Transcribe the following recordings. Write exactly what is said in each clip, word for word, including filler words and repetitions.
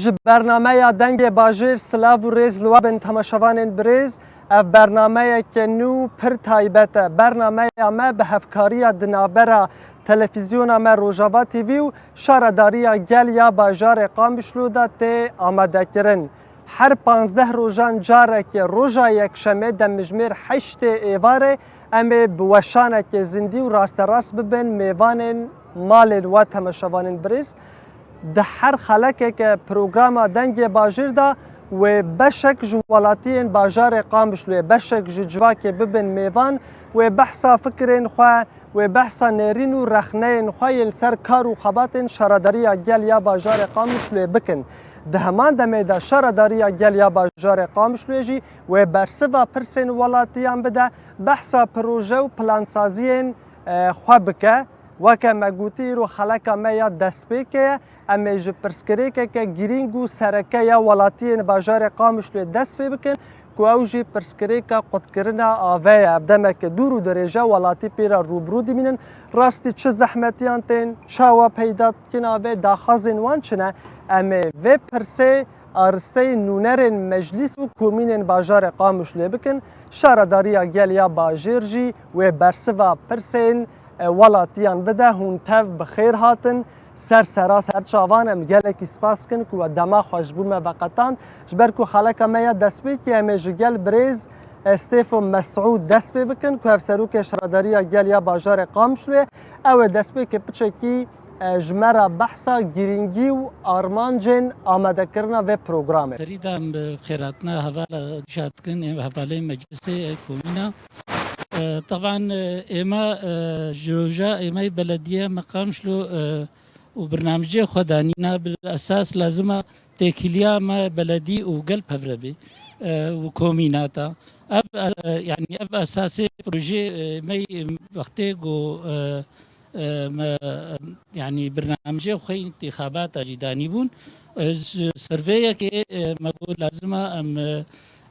Ji bernameya Dengê Bajêr silav û rêz li we bin temaşevanên birêz. Ev bernameyeke nû pir taybet e. Bernameya me bi hevkariya di navbera televîzyona me Rojava T V û Şaredariya Gel ya Bajarê Qamişlo de tê amadekirin. Her panzdeh rojan carekê roja yekşemê demjimêr heştê êvarê em ê bi weşanekê zindî û rasterast bibin mêvanên malên we temaşevanên birêz. Di her xelekeke programa Dengê Bajêr de wê beşek ji welatiyên bajarê Qamişloyê, beşek ji civakê bibin mêvan, wê behsa fikirên xwe, wê behsa nêrîn û rexneyên xwe yên li ser kar û xebatên Şaredariya Gel ya Bajarê Qamişloyê bikin. Di heman demê de Şaredariya Gel ya Bajarê Qamişloyê jî wê bersiva pirsên welatiyan bide, behsa proje û plansaziyên, e, xwe bike. Weke me gotî, îro xeleka me ya destpêkê ye. Em ê ji pirsgirêkeke girîng û sereke ya welatiyên bajarê Qamişloyê dest pê bikin, ku ew jî pirsgirêka qutkirina avê ye. Ev demeke dûr û dirêj e, welatî pê re rûbirû dimînin. Rastî çi zehmetiyan tên, çawa peyda dikin avê, daxwazên wan çi ne? Em ê vê pirsê aristeyî nûnerên meclîs û komînên bajarê Qamişloyê bikin. Şaredariya Gel ya Bajêr jî wê bersiva pirsên, e, welatiyan bide. Hûn tev bi xêr hatin. Ser sera ser çavan, em gelekî spas dikin ku we dema xwe ji bo me veqetand. Ji ber ku xeleka me ya destpêkê, em ê ji gel birêz, e, Stêfo Mesûd dest pê bikin ku hevserokê Şaredariya Gel ya Bajarê Qamişloyê, ew ê destpêkê piçekî e, ji me re behsa girîngî û armancên amadekirina vê programê. Serî de em bi xêrhatina hevala dîsa dikin, ê hevalên meclisê, ê komîna. E, teban, e, êma, e, ji roja êmay belediye me Qamişlo, e, û birnamecê xwe danîna, bi esas lazima têkiliya me beledî û gel pevre bê, e, û komîna ta. Ev, e, yanî ev esasê projê, e, me wextê ku, e, e, me, e, yanî bernamejê xwe intixabata jî danîbûn. E, ji ser vê yekê, e, me got lazim e em, e,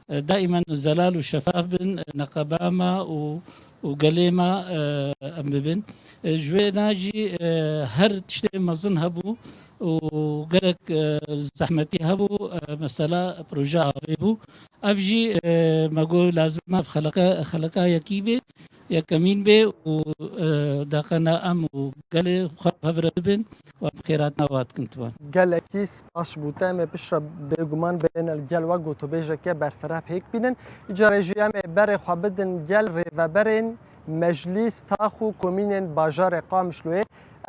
e, daîmen zelal û şefaf bin, e, neqeba me û, û gelê me, e, em bibin. E, ji wê na jî, e, her tiştê mezin hebû û gelek, e, zehmetî hebû, e, mesela proje avê bû. Ev jî, e, me got lazim e ev xeleke, xeleka yekî bê, yekemîn bê û, e, deqena em û gelê xwe bi hev re bibin û em xêratna we dikin tiwan. Gelekî spas ji bo te. Em ê piştre bêguman bêne li gel we gotûbêjeke berfireh pêk bînin. Îcarê jî em ê berê xwe bidin gel rêveberên meclîs, tax û komînên bajarê Qamişloyê.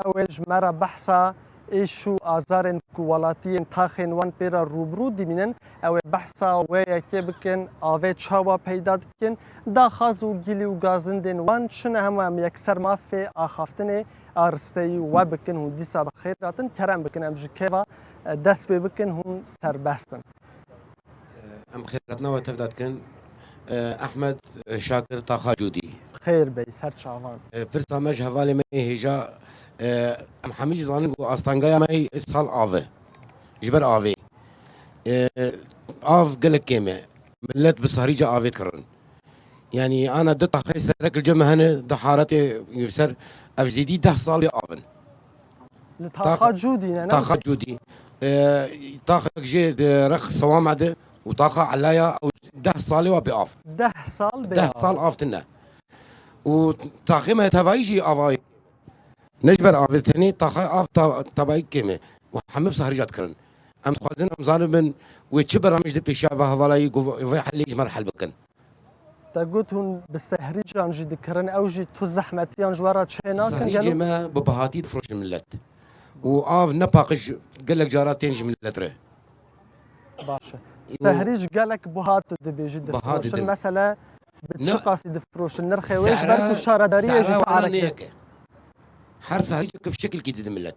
Ew ê ji me re behsa êş û azarên ku welatiyên taxên wan pê re rûbirû dimînin, ew ê behsa wê yekê bikin, avê çawa peyda dikin, daxwaz û gilî û gazindên wan çi ne, hema em yekser mafê axaftinê aristeyî we bikin. Hûn dîsa bi xêr hatin. Kerem bikin, em ji kêva, e, dest pê bikin, hûn serbest in. Em xêrhatina we tev de dikin. Ehmed Şakir Taxa Cûdî. Xêr bey, ser çavan. Pirsa me ji hevalê me yê hêja, em hemî jî zanin ku astengaya me yê sal av e. Ji ber avê. Av gelek kêm e. Millet bi sahrî ca avê dikirin. Yanî ana di taxê serek li cem me hene, di haretê ser ev zêdî deh sal bê av in. Li Taxa Taxa, Cûdî ne, ne? Taxa Cûdî. E, taxek jê di rex Sewame de û taxa Elaya û deh salê wa bê av. Deh sal bê Deh av. sal av tine. Û taxê me tevayî jî avayî. Ne ji ber avê tenê taxa av ta-, tevayî kêm e. Û hemî bi sahrî ca dikirin. Em dixwazin em zanibin wê çi beramij di pêşiya ve hevalayî ku vê helê ji me re hel bikin. Te got hûn bi sehrîcan jî dikirin, ew jî tu zehmetiyan ji we re çê nakin, Sehrîcê gelo? me bi bihatî difroşin millet. Û av ne paqij gelek cara tên ji millet re. Baş e. Û Sehrîc gelek buhat dibêjî biha difroşin. didin. Mesele bi Ne- çi qasî difroşin? Nirxê wê ji ber ku Sehra, şaredariyê jî sehra wana tarek neyek e. Her sehrîcek bi şekilkî didin millet.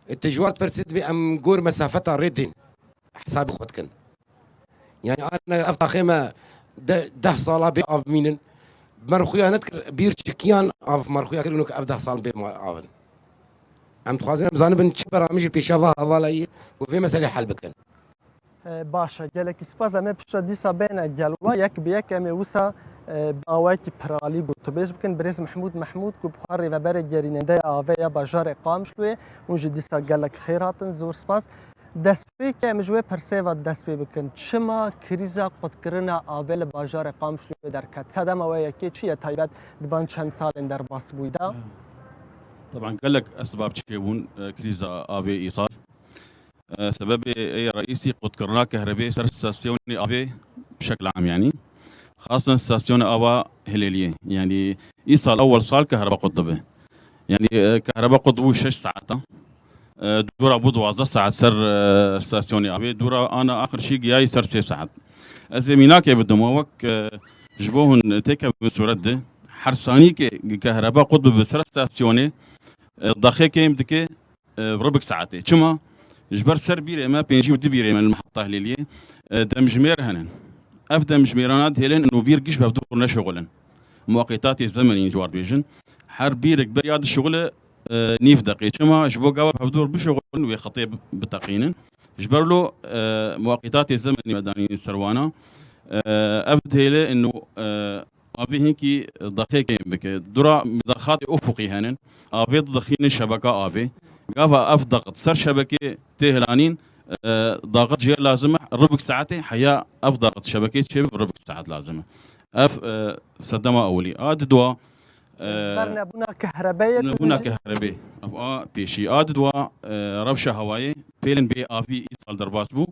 E, tu ji wan dipirsî divê em gor mesafeta rê din hesabê xwe dikin. Yani ana ev taxê me de, deh sala bê av bimînin. Me rixuya nedikir bîr çikiyan av me rixuya kir û ev deh sal bê me av in. Em dixwazin em zanibin çi beramijî pêşa va hevalayî û vê meselê hel bikin. E, baş e. Gelekî spas. Em ê piştre dîsa bêne gel we. Yek bi yek em ê wisa, e, bi awayekî piralî gotûbêj bikin. Birêz Mehmûd Mehmûd ku bi xwe rêveberê gerînendeya avê ya bajarê Qamişloyê, hûn jî dîsa gelek xêr hatin. Zor spas. Destpêkê em ji wê pirsê ve dest pê bikin. Çima krîza qutkirina avê li bajarê Qamişloyê derket? Sedema wê yekê çi ye taybet di van çend salên derbas bûyî de? Teban gelek esbab çêbûn, e, krîza avê îsal. E, sebebê ê reîsî qutkirina kehrebê ser stasyonê avê bi şekil am yanî. Xasen stasyonê ava Hilêliyê. Yanî îsal ewel sal kehreba qut dibe. Yanî, e, kehreba qut bû şeş saeta. E, dûra bû duwazdeh saet ser, e, stasyonê avê. Dûra ana axir jî giyayî ser sê saet. Ez ê mînakê bidim we wek, e, ji bo hûn têkevin sûret de. Her sanîkê kehreba qut bibe ser stasyonê, e, daxê kêm dike, e, ribik saetê. Çima? Ji ber ser bîrê me, pêncî û du bîrê me li miheta Hilêliyê, e, demjimêr hene. Ev demjimêrana dihêlin û bîr giş bi hevdûr neşixulin. Muqîtatê zemenî ji war dibêjin. Her bîrek beriya dişixule, e, nîv deqê. Çima? Ji bo gava bi hevdûr bişixulin wê xetê bi-, biteqînin. Ji ber lo, e, muqîtatê zemenî me danîn ser wana. E, ev dihêle û, e, avê hinkî daxê kêm bike. Dura midaxatê ufuqî henin. Avê didixînin şebeka avê. Gava ev daxit ser şebekê tê hilanîn, e, daxit jê lazim e ribik saetê, heya ev daxit şebekê çêbibe ribik saet lazim e. Ev, e, sedema ewilî. A didwa, e, Ji ber nebûna kehrebeyê tu nebûna dibêjî? Kehrebê. Ev a pêşî. A didwa, e, rewşa hewayê. Pêlên bê avî îsal derbas bû.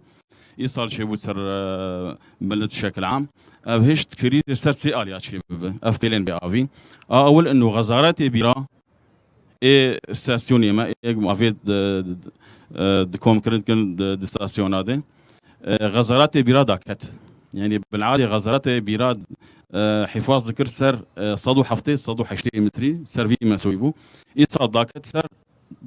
Îsal çêbû ser, e, milet bi şekil am. Ev hişt krîzê ser sê aliya çêbibe. Ev pêlên bê avî. A ewil ino xezaretê bîra ê stasyonê me, ê avê di, di, e, di komkirin dikin di, di stasyona de. E, xezaretê bîra daket. Yanî bil'adê xezaretê bîra, e, hîfaz dikir ser, e, sed û heftê, sed û heştê metrî, ser vî mesoyî bû. Îsal daket ser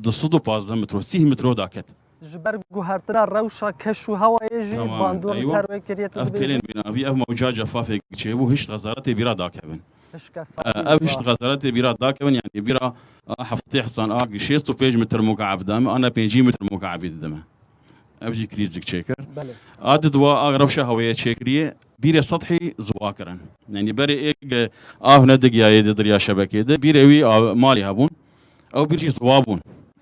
du sed û pazdeh metro, sîh metro daket. Ji ber guhertina rewşa keş û hewayê jî Temamen, bandor li eywa. Ser wê kiriye, tu Ev dibêjî? Pêlên bîna, vî ev mewca cefafê çêbû, hişt xezaretê bîra dakevin. Hişka E, safî Ev hişt bas. Xezaretê bîra dakevin, yanî bîra a heftê hsan a şêst û pênc metr mukab dame, ana pêncî metr mukabî didime. Ev jî krîzik çêkir. Belê. A didwa a rewşa hewayê çêkiriye, bîrê sethî ziwa kirin. Yanî berê êk av nedigiyayê di diriya şebekê de, bîrê wî av-, malî hebûn. Ew bîr jî ziwa bûn.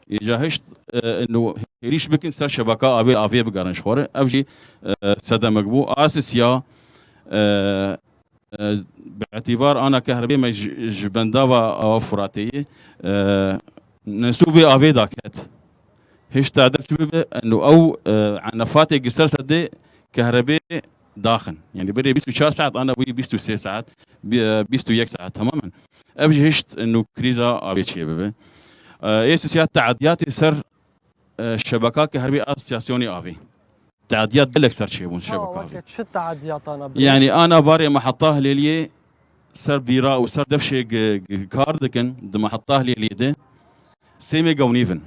Îca hişt, e, ino hêrîş bikin ser şebeka avê, avê bigerin ji xwe re. Ev jî, e, sedemek bû. A sisiya, e, e, bi îtîbar ana kehrebê me ji, ji bendava awa Furatê ye, e, nesûbê avê daket. Hişta der çi bibe, eno ew, e, enefatê gi ser sedê kehrebê daxin. Yanî berê bîst û çar saet, ana bûyî bîst û sê saet, bi-, e, bîst û yek saet temamen. Ev jî hişt eno krîza avê çêbibe. E, ê sisiya teadiyatê ser, e, şebeka kehrebê a stasyonê avê. Teadiyat gelek ser çêbûn Ha, şebeka avê. Weke çi teadiyatana bê? Yanî ana barê meheta Hilêliyê ser bîra û ser defşê gi-, gi-, kar dikin, di meheta Hilêliyê de sê mega û nîv in.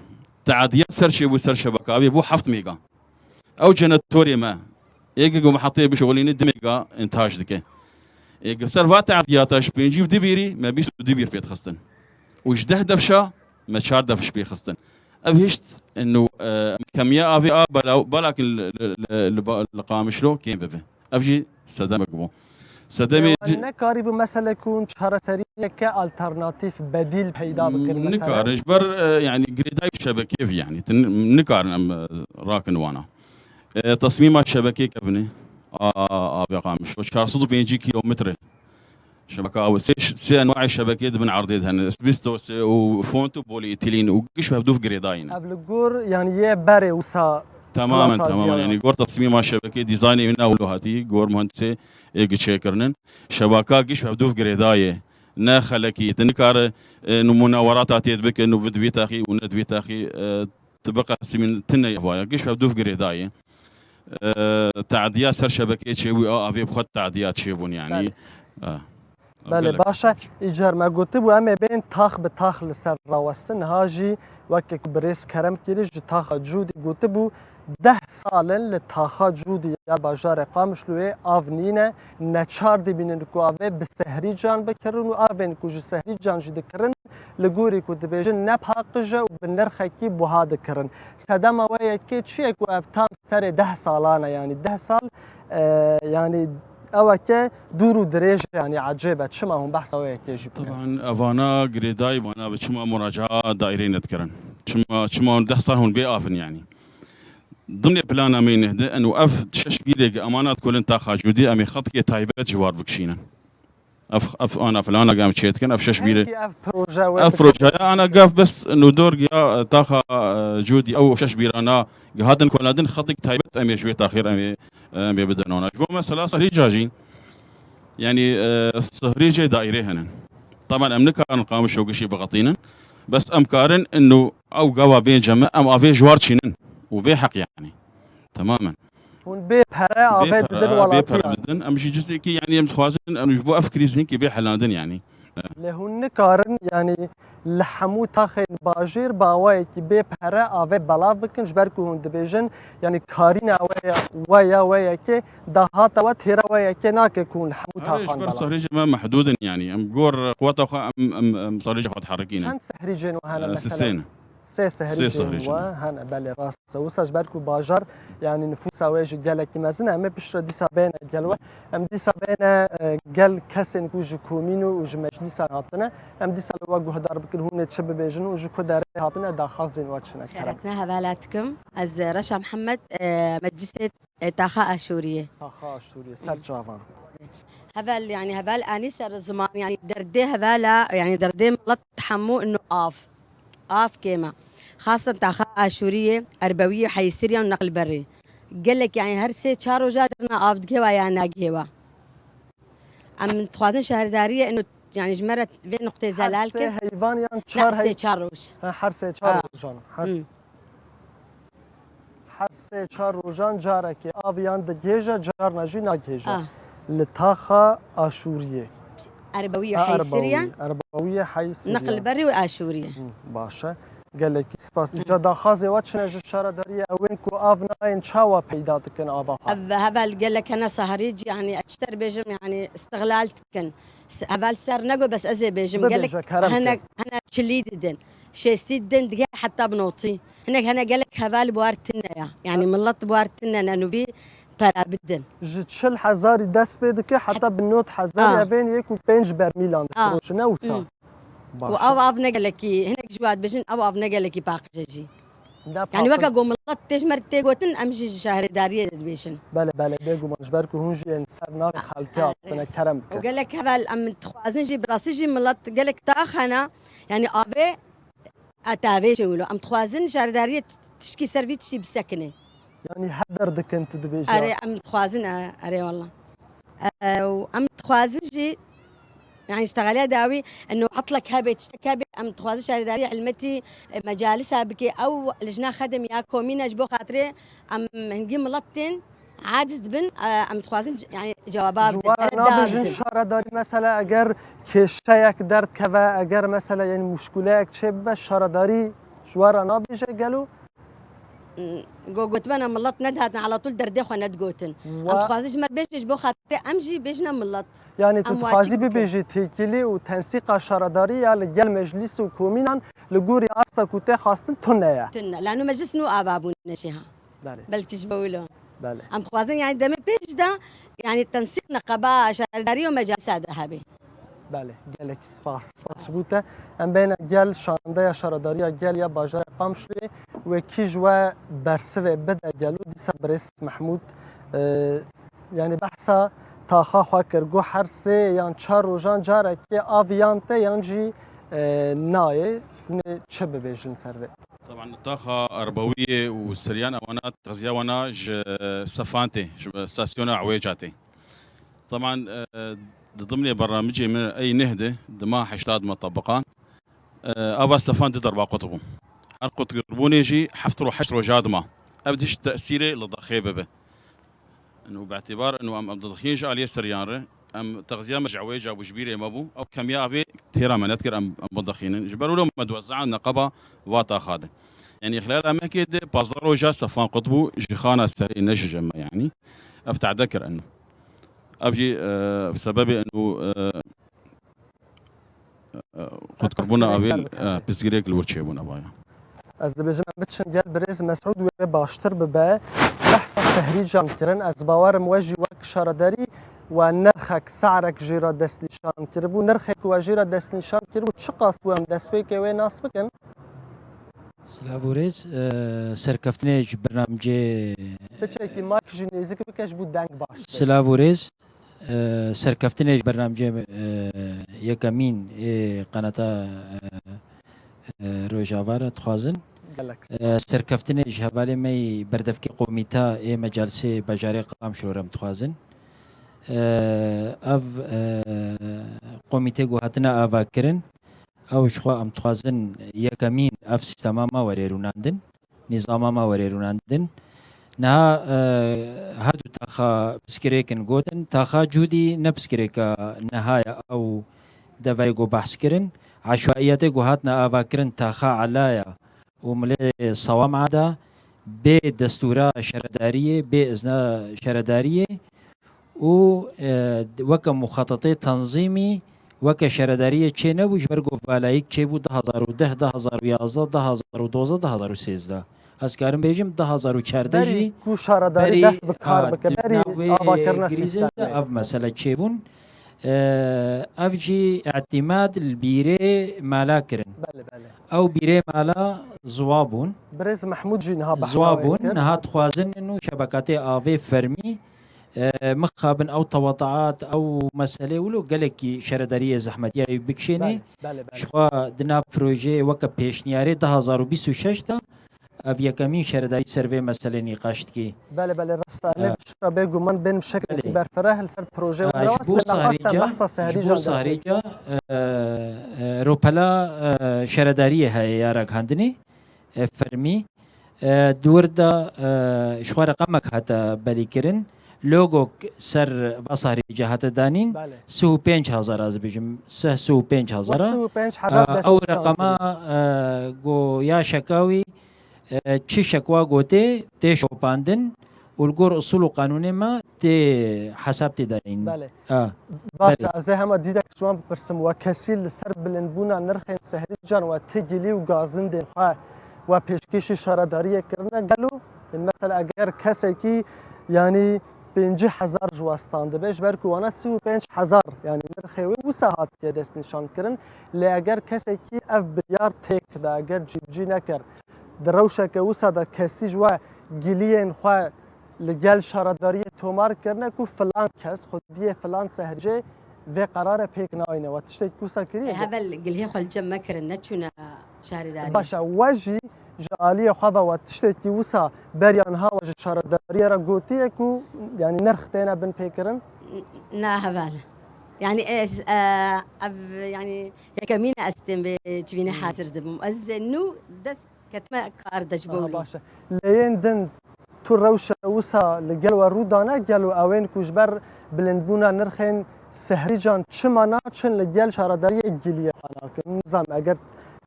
Teadiyat ser çêbû ser şebeka avê bû heft mega. Ew jenetorê me, êgê ku mihetê bişixulîne du mega întaj dike. Ê, li ser va teadiyata ji pêncî û du bîrî me bîst û du bîr pê dixistin. Û ji deh defşa me çar defş pê xistin. Ev hişt ino, e, kemiya avê a bela-, belakin li, li, li, li ba-, li Qamişlo kêm bibe. Ev jî sedemek bû. Sedemê Ê, ci- nekarîbû mesele ku çareseriyeke alternatîf, bedîl peyda bikin, mesela? Nikarin, ji ber, e, yanî girêdayî şebekê vî, yanî, tu ni-, nikarin em, e, rakin wana. E, tesmîma şebekê kevine, a, a, avê Qamişlo, çar sed û pêncî kîlometre şebeke avê. Sê, sê enwayê şebekê di bin erdê de hene. Asbestos û font û polîetîlîn û giş hevdûv girêdayî ne. Ev li gor, yanî, yê berê wisa Temamen, temamen. Yanî gor tesmîma şebekê, dîzaynê wî ne wilo hatî, gor muhendisê ê gi çêkirinin. Şebaka giş hevdûv girêdayê. Ne xelekî, tu nikare, e, nimûne werata tê dibike, nû bi divî texî û ne divî texî, e, tu biqesimîn, tine vaya. Giş hevdûv girêdayê. E, teadiya ser şebekeyê çêbû, a, avê bi xwe teadiya çêbûn, yanî. Belê. E. Belê, baş e. Îcar me gotibû, em ê bên tax bi tax li ser rawestin. Niha jî weke ku birêz Kerem Kirî ji taxa Cûdî gotibû, deh sal in li taxa Cûdî ya bajarê Qamişloyê av nîne. Neçar dibînin ku avê bi Sehrîcan bikirin û avên ku ji Sehrîcan jî dikirin, li gorî ku dibêjin ne paqij e û bi nirxekî buha dikirin. Sedema wê yekê çi ye ku ev tam serê deh salan e, yanî deh sal, e, yanî eweke dûr û dirêj e, yanî ecêb e. Çima hûn behsa wê yekê jî bikin? Teban, evana girêdayî vana ve çima muracaa daîreyê nedikirin? Çima, çima hûn deh sal hûn bê av in yanî? Dimnê plana me nehde, eno ev şeş bîrê ge emanat kolin taxa cûdî, em ê xetikê taybet ji war bikişînin. Ev, ev ana plana ge em çê dikin, ev şeş bîrê. Peki ev proje we Ev fikir projeye ana gef bes nûdor ya taxa, e, cûdî ew şeş bîrana ge hatin koladin xetik taybet em ê ji wê taxir em ê, em ê bidin ona. Ji bo mesela Sehrîca jî, yani, e, Sehrîcê daîrê hene. Taban em nikarin Qamişlo gişî bixetînin. Bes em karin ino ew gava bênce me, em avê ji war çînin. Û vê heq yani. Temamen. Hûn bê pere avê didin welatî. Bê pere didin. Em jî cizekî, yani em dixwazin, em ji bo ev krîz hinkî bê helandin yani. Lê hûn nikarin, yani li hemû taxên bajêr bi awayekî bê pere avê belav bikin, ji ber ku hûn dibêjin, yani karîna we ya, we ya, we yekê, dahata we têra we yekê nake ku hûn li hemû taxan belav. Erê, ji ber sehrîcê me mehdûd in yani. Em gor quweta xwe em, em, em sehrîcê xwe diherikînin. Çend sehrîcên we hene mesela? Sisê ne. Sê sehrîcên we hene, belê, rast e. Wisa ji ber ku bajar, yani nifûsa wê jî gelekî mezin e, em ê piştre dîsa bêne gel we. Em dîsa bêne, e, gel kesên ku ji komîn û ji meclîsan hatine. Em dîsa li we guhdar bikin, hûn ê çi bibêjin û ji ku derê hatine, daxwazên we çi ne, kerem. Xêretine hevala dikim. Ez, e, Reşa Mihemed, e, meclisê, e, Taxa Aşûriyê. Taxa Aşûriyê, ser çavan. Heval, yani heval anî ser ziman, yani derdê hevala, yani derdê milet hemû ino av. Av kêm e. Xasen taxa Aşûriyê, Erbewiyê, Heysirya û Neqilberî. Gelek, yani her sê çar roja derna av digihê wa ya nagihê wa. Em dixwazin şaredariyê ino, yani ji me re vê nuqtê zelal kin. Her sê heyvan yan çar heyvan? Ne, sê çar roj. Ha, her sê çar rojan. Her s- Hmm. Her sê çar rojan carekê av yan digihêje, carna jî nagihêje. Ah. Li taxa Aşûriyê. Erbewî û Heysiriye. Erbewî, Heysiriye. Niqilberî û Aşûriyê. Hı, baş e. Gelekî spas. Îca daxwazê we çi ne ji şaredariyê? Ew ên ku av nayên çawa peyda dikin ava xwe? Ev heval gelek hene sahrî cî, yanî ez çi te bêjim, yanî îstixlal dikin. S-, heval ser nego, bes ez ê bêjim. Bibêje, gelek kerem hene, ke. Hene çilî didin. Şêstî didin, dige heta bi notî. Hinek hene gelek heval bi war tine ya. Yani millet bi war tine ne nûbî pera bidin. Ji çil hezarî dest pê dike heta bi nod hezarî, evên yek û pênc bermîlan difiroşine wisa. Û ev av ne gelekî, hinek ji we dibêjin, ev av ne gelekî paqij e jî. Yani weke ku millet tê ji me re tê gotin, em jî ji şaredariyê de dibêjin. Bele, bele, bêguman ji ber ku hûn jî yên ser navê xelkê hatine, kerem bike. Û gelek heval em dixwazin jî, bi rastî jî millet gelek tax hene, yani avê Etavêjê wilo. Em dixwazin şaredariyê t-, tişkî ser vî tiştî bisekine. Yanî heder dikin tu dibêjî. Erê, em dixwazin, e, erê wala. E, û em dixwazin jî, yani ji texeliya dawî, eno etlek hebe, tiştek hebe, em dixwazin şaredariyê hilmetî, e, mecalisa bike. Ew lijna xedem ya komîne ji bo xatirê em hingî milet tên, Aciz dibin, e, em dixwazin c-, yani cewaba bidin, red dibin. Ji we re nabêjin şaredarî, mesela eger kêşeyek derdikeve, eger mesela yani muşkûleyek çêbibe, şaredarî ji we re nabêje gelo? Mm, go-, gotibana milet nedihatin, ala tûl derdê xwe nedigotin. Em dixwazin ji me re bêjin, ji bo xatirê em jî bêjine milet. Yani tu dixwazî bibêjî têkilî û tensîqa şaredarî ya li gel meclîs û komînan li gorî asta ku tê xwestin tune ye. Tune. Lano meclis nû ava bûne jî ha. Belê. Belkî ji bo wilo. Belê. Em dixwazin, yani demê pêş de, yani tensîq neqeba şaredarî û mecalisa de hebe. Belê, gelekî spas. Spas. Spas ji bo te. Em bêne gel şandeya şaredariya gel ya bajarê Qamişloyê, wekî ji we bersivê bide gelo, dîsa birêz Mehmûd, e, yani behsa taxa xwe kir, got her sê yan çar rojan carekê av yan te yan jî, e, nayê, hûn ê çi bibêjin ser vê? Taban taxa Erbawiyê û Siryan ewana texziya wana ji Sefan tê, ji stasyona Ewêca tê. Taban, e, di dimnê bernamicê min ey neh de, di ma heşta de me tebiqan. E, ava Sefan di derba qut bû. Her qutkirbûnê jî heft ro heşt roja dima. Ev diş tesîrê li daxê bibe. Û bi îtîbar û em, em didixîn ji aliyê Siryan re, em texziya me ji Ewêca bû, ji bîrê me bû. Ew kemiya avê têra me nedikir em, em bidixînin. Ji ber wilo me diwezan neqeba va taxa de. Yani îxlala me kê de pazdeh roja Sefan qut bû, ji xana serê ne ji cem me yani. Ev tade kir eno. Ev jî, e, sebebê eno, e, Qutkirina avê, e, pirsgirêk li wir çêbûn, ava ya. Ez dibêjim, em biçin gel birêz Mesûd wê baştir bibe. Behsa sehrîcan kirin. Ez bawerim we jî wek şaredarî we nirxek, se'rek jê re destnîşan kiribû. Nirxê ku we jê re destnîşan kiribû, çiqas bû, em destpêkê wê nas bikin? Silav û rêz, e, serkeftinê ji bernamcê Piçekî mak jî nêzik bike ji bo deng baş be. Silav û rêz, e, serkeftinê ji bernamcê, e, yekemîn ê qenata, e, e, Rojava re dixwazin. Gelek. E, serkeftinê ji hevalê me yî berdevkê komîta ê mecelsê bajarê Qamişlo re em dixwazin. E, ev, e, komîtê ku hatine avakirin, ew ji xwe em dixwazin yekemîn ev sîstema me were rûnandin, nîzama me were rûnandin. Niha, e, her du taxa piskirêk in gotin, taxa cûdî ne piskirêka niha ye, ew deverê ku behs kirin, eşwaiyetê ku hatine avakirin taxa ela ye û milê sewam ada, bê destûra şaredariyê, bê izna şaredariyê û, e, weke muxatetê tenzîmî, weke şaredariyê çê nebû, ji ber ku valayîk çêbû du hezar û deh, du hezar û yazdeh, du hezar û dozdeh, du hezar û sêzdeh. Ez karim bêjim, du hezar û çardeh jî Berî ku şaredarî berî, dest bi kar ha, bike, di berî navê avakirina grîzê de sîstemê. Ev mesele çêbûn. E, ev jî îtîmad li bîrê mala kirin. Belê, belê. Ew bîrê mala ziwa bûn. Birêz Mehmûd jî niha behsa Ziwa wê bûn, kir. Niha dixwazin û şebekatê avê fermî, e, mixabin ew tewedaat, ew meselê wilo gelekî şaredariyê zehmetiyayê bikişênê. Belê, belê, belê. Ji xwe di nav projeyê weke pêşniyarê du hezar û bîst û şeş de ev yekemîn şaredarî ser vê meselê nîqaş dikî. Belê, belê, rast e. Em ê, e, piştre bêguman bên bi şeklekî, belê, berfireh li ser projeyê, a, ji bo Sahrêca, ji bo Sahrêca, e, e, ropela, e, şaredariyê heye ya ragihandinê, e, fermî. E, di wir de, e, ji xwe reqemek hate belîkirin. Logok ser va Sahrêca hate danîn, belê, sih û pênc hezar, ez dibêjim, sih, sih û pênc hezar e. Sih û pênc hezar, e, dest ew nîşan reqema, kiriye, e, ku ya şeka wî, e, çi şekwa gotê tê şopandin û li gor usul û qanûnê me tê hesab tê dayîn. Belê. A, baş e, belê. Ez ê hema dîrek ji wan bipirsim, we kesî li ser bilindbûna nirxên Sahrêcan we ti gilî û gazindên xwe we pêşkêşî şaredariyê kirine? Gelo, mesela, eger kesekî, yanî, pêncî hezar ji we standibe, ji ber ku wana sî û pênc hezar, yanî, nirxê wê wisa hatiye destnîşan kirin, lê eger kesekî ev biryar têk de, eger cîbicî neker, di rewşeke wisa de kesî ji we giliyên xwe li gel şaredariyê tomar kirine ku filan kes, xwediyê filan Sahrêcê vê qerare pêk nayne. We tiştêk wisa kiriye? E, hevel giliyê xwe li cem me kirin, neçûne şaredariyê. Baş e, we jî ji aliyê xwe ve we tiştekî wisa beriya niha we ji şaredariyê re gotiye ku, yanî, nirx têne binpêkirin? N-, na heval. Yanî ez, e, ev, yanî, yekemîn e ez tên vê civînê hazir dibim. Ez nû dest ketime kar de ji bo wî. Aha, baş e. Lê yên din tu rewşe wisa li gel we rû dane, gelo ewên ku ji ber bilindbûna nirxên Sahrêcan çima naçin li gel şaredariyê giliyê xwe nakin? Nizam, eger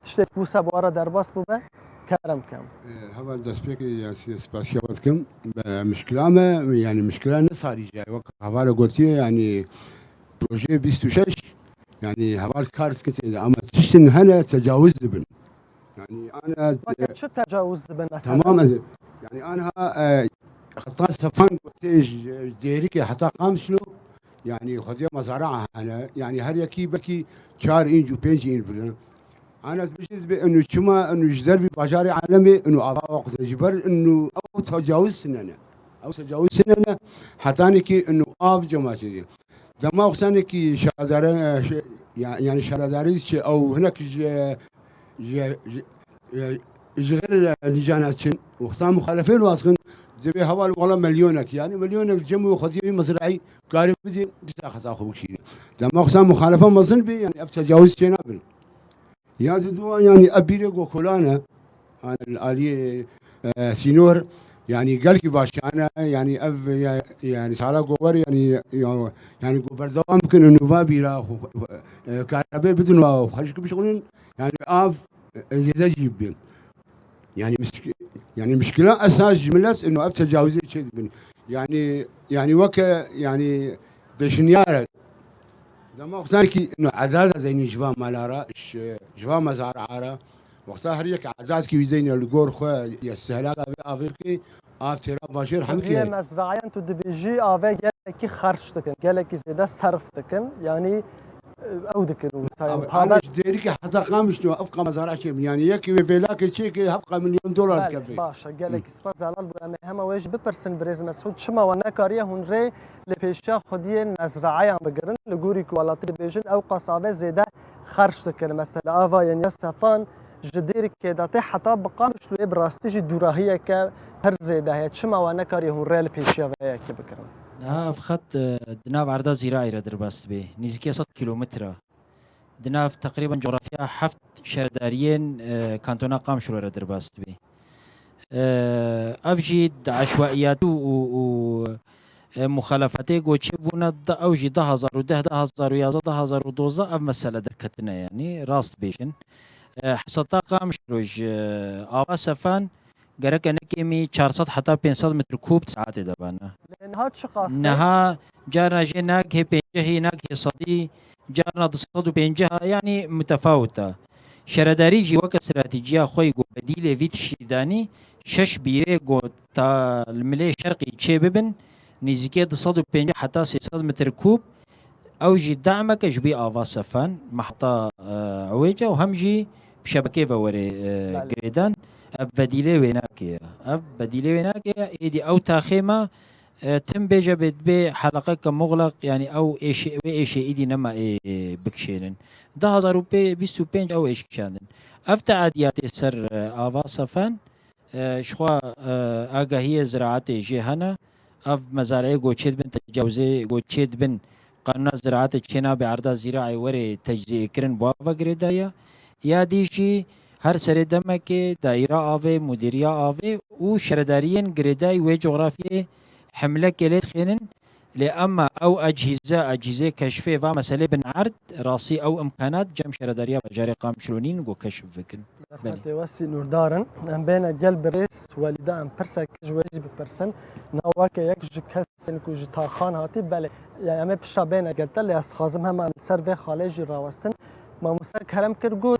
tiştek wisa bi we re derbas bûbe, kerem kem. Heval destpêkê ya si-, spasiya we dikim. Be, mişkila me, yanî mişkila ne Sahrêca ye. Wek hevala gotiye, yanî projeyê bîst û şeş, yanî heval kar dikin tê de, ama tiştin hene tecawuz dibin. Yanî ana Weke çi tecawuz dibin mesela? Tamam, ez, yanî ana, e, heta Sefan gotê ji, ji Dêrikê heta Qamişlo, yanî xwedî mezara hene. Yanî her yekî belkî çar înc û pênc înc birin. Ana dibêjin dibê inu çima inu ji dervî bajarê alemê inu ava waqte ji ber inu ew tecawuz sinene. Ew tecawuz sinene hetanê ki inu av cemaatê diye. Dema wextanekî şaredare, e, şe-, ya-, yanî şaredarî çi ew hinek ji, ji, ji, e, ji xêr, e, nîcana çin. Wexta muxalefê li wan dixin, divê heval wala milyonek, yanî milyonek cem û xwediyê wî mezraî karî bidî, dîsa xeta xwe bikişîne. Dema wexta muxalefe mezin bî, yanî ev tecawuz çê nabin. Ya di duwan, yanî ev bîrê gokolan e, an-, aliyê, e, sînor, yanî gelkî başane, yanî ev, ya-, yanî sala gower, yanî, ya-, yanî go berdewam bikin û nûva bîra xwe, xwe, e, karebê bidin û xwe ji ku bişixulin, yanî av, e, zêde jî bibin. Yanî mişk-, yanî mişkila esas ji milet û ev tecawizê çê dibin. Yanî, yanî weke, yanî pêşniyar e. Dema wextan ki ino edada zeynî ji va mala ra, ji, ji va mezara ra. Wexta her yek edad ki wî zeynî li gor xwe ye stehlaka vê avê ki av têra bajêr hemkê. Vê mezrayan tu dibêjî avê gelekî xerç dikin, gelekî zêde serf dikin. Yanî ew dikin û sayên Abi, paber. Ana ji Dêrikê heta Qamişlo ev qama zara çêbin. Yani yekî wê vêlakê çêkê hevqa milyon dolar Belê, dikeve. Baş e. Gelek spas Zelal bû. Em ê hema wê jî bipirsin birêz Mesûd, çima we nekariye hûn rê li pêşiya xwediyên mezraeyan bigirin? Li gorî ku welatî dibêjin ew qasave zêde xerç dikin. Mesela ava yên ya Sefan ji Dêrikê de tê heta bi Qamişloyê bi rastî jî dûrahiyeke pir zêde heye. Çima we nekariye hûn rê li pêşiya vê yekê bigirin? Niha ev xet, e, di nav erda Zîraê re derbas dibe. Nêzîkî sed kîlometre. Di nav teqrîben coxrafya heft şaredariyên, e, kantona Qamişlo re derbas dibe. E, ev jî di eşwaiyatî û, û, û, e, muxalefatê ku çêbûne, da ew jî du hazar û deh, du hazar û yazdeh, du hazar û dozdeh ev mesele derketine, yanî rast bêjin. E, heseta Qamişlo ji, e, ava Sefan gereke nekêmî çar sed heta pênc sed metr kûb di saetê de bane. Lê niha çiqas e? Niha carna jê nagihê pêncehî, nagihê sedî, carna du sed û pêncî, yanî mutefawit e. Şaredarî jî weke stratejîya xwe yî ku bedîlê vî tiştî danî, şeş bîrê ku ta li milê şerqî çê bibin, nêzîkê du sed û pêncî heta sê sed metr kûb, ew jî dameke ji bî ava Sefan, mehta, e, Ewêce û hem jî bi şebekê ve were, e, Belê. girêdan. Ev bedîlê wê nake ye. Ev bedîlê wê nake ye. Êdî ew taxê me, e, tim bêje bê dibê heleqeke muxleq, yanî ew êşê, wê êşê êdî nema ê, ê bikişênin. Du hazar û bîst û pênc ew êş kişandin. Ev teadiyatê ser, e, ava Sefan, e, ji xwe, e, agahiyê ziraetê jê hene. Ev mezareyê ku çêdibin tecawizê, ku çêdibin qanûna ziraetê çênabe erda Zîraê were tecziyê kirin, bi ava girêdayî ye. Ya dî jî her serê demekê dayîra avê, mudîriya avê û şaredariyên girêdayî wê coxrafyê hemlekê lê dixênin. Lê ema ew ecîze, ecîzê keşfê va meselê bin erd, rastî ew imkanat cem şaredariya bajarê Qamişlo nîn ku keşf bikin. Belê. Rehmetê we sînûrdar in. Em bêne gel birêz Welîda, em pirsek ji we jî bipirsin. Na weke yek ji kesên ku ji taxan hatî, belê, yani em ê pişta bêne gel te, lê ez dixwazim hema em li ser vê xalê jî rawestin. Mamoste kerem kir got,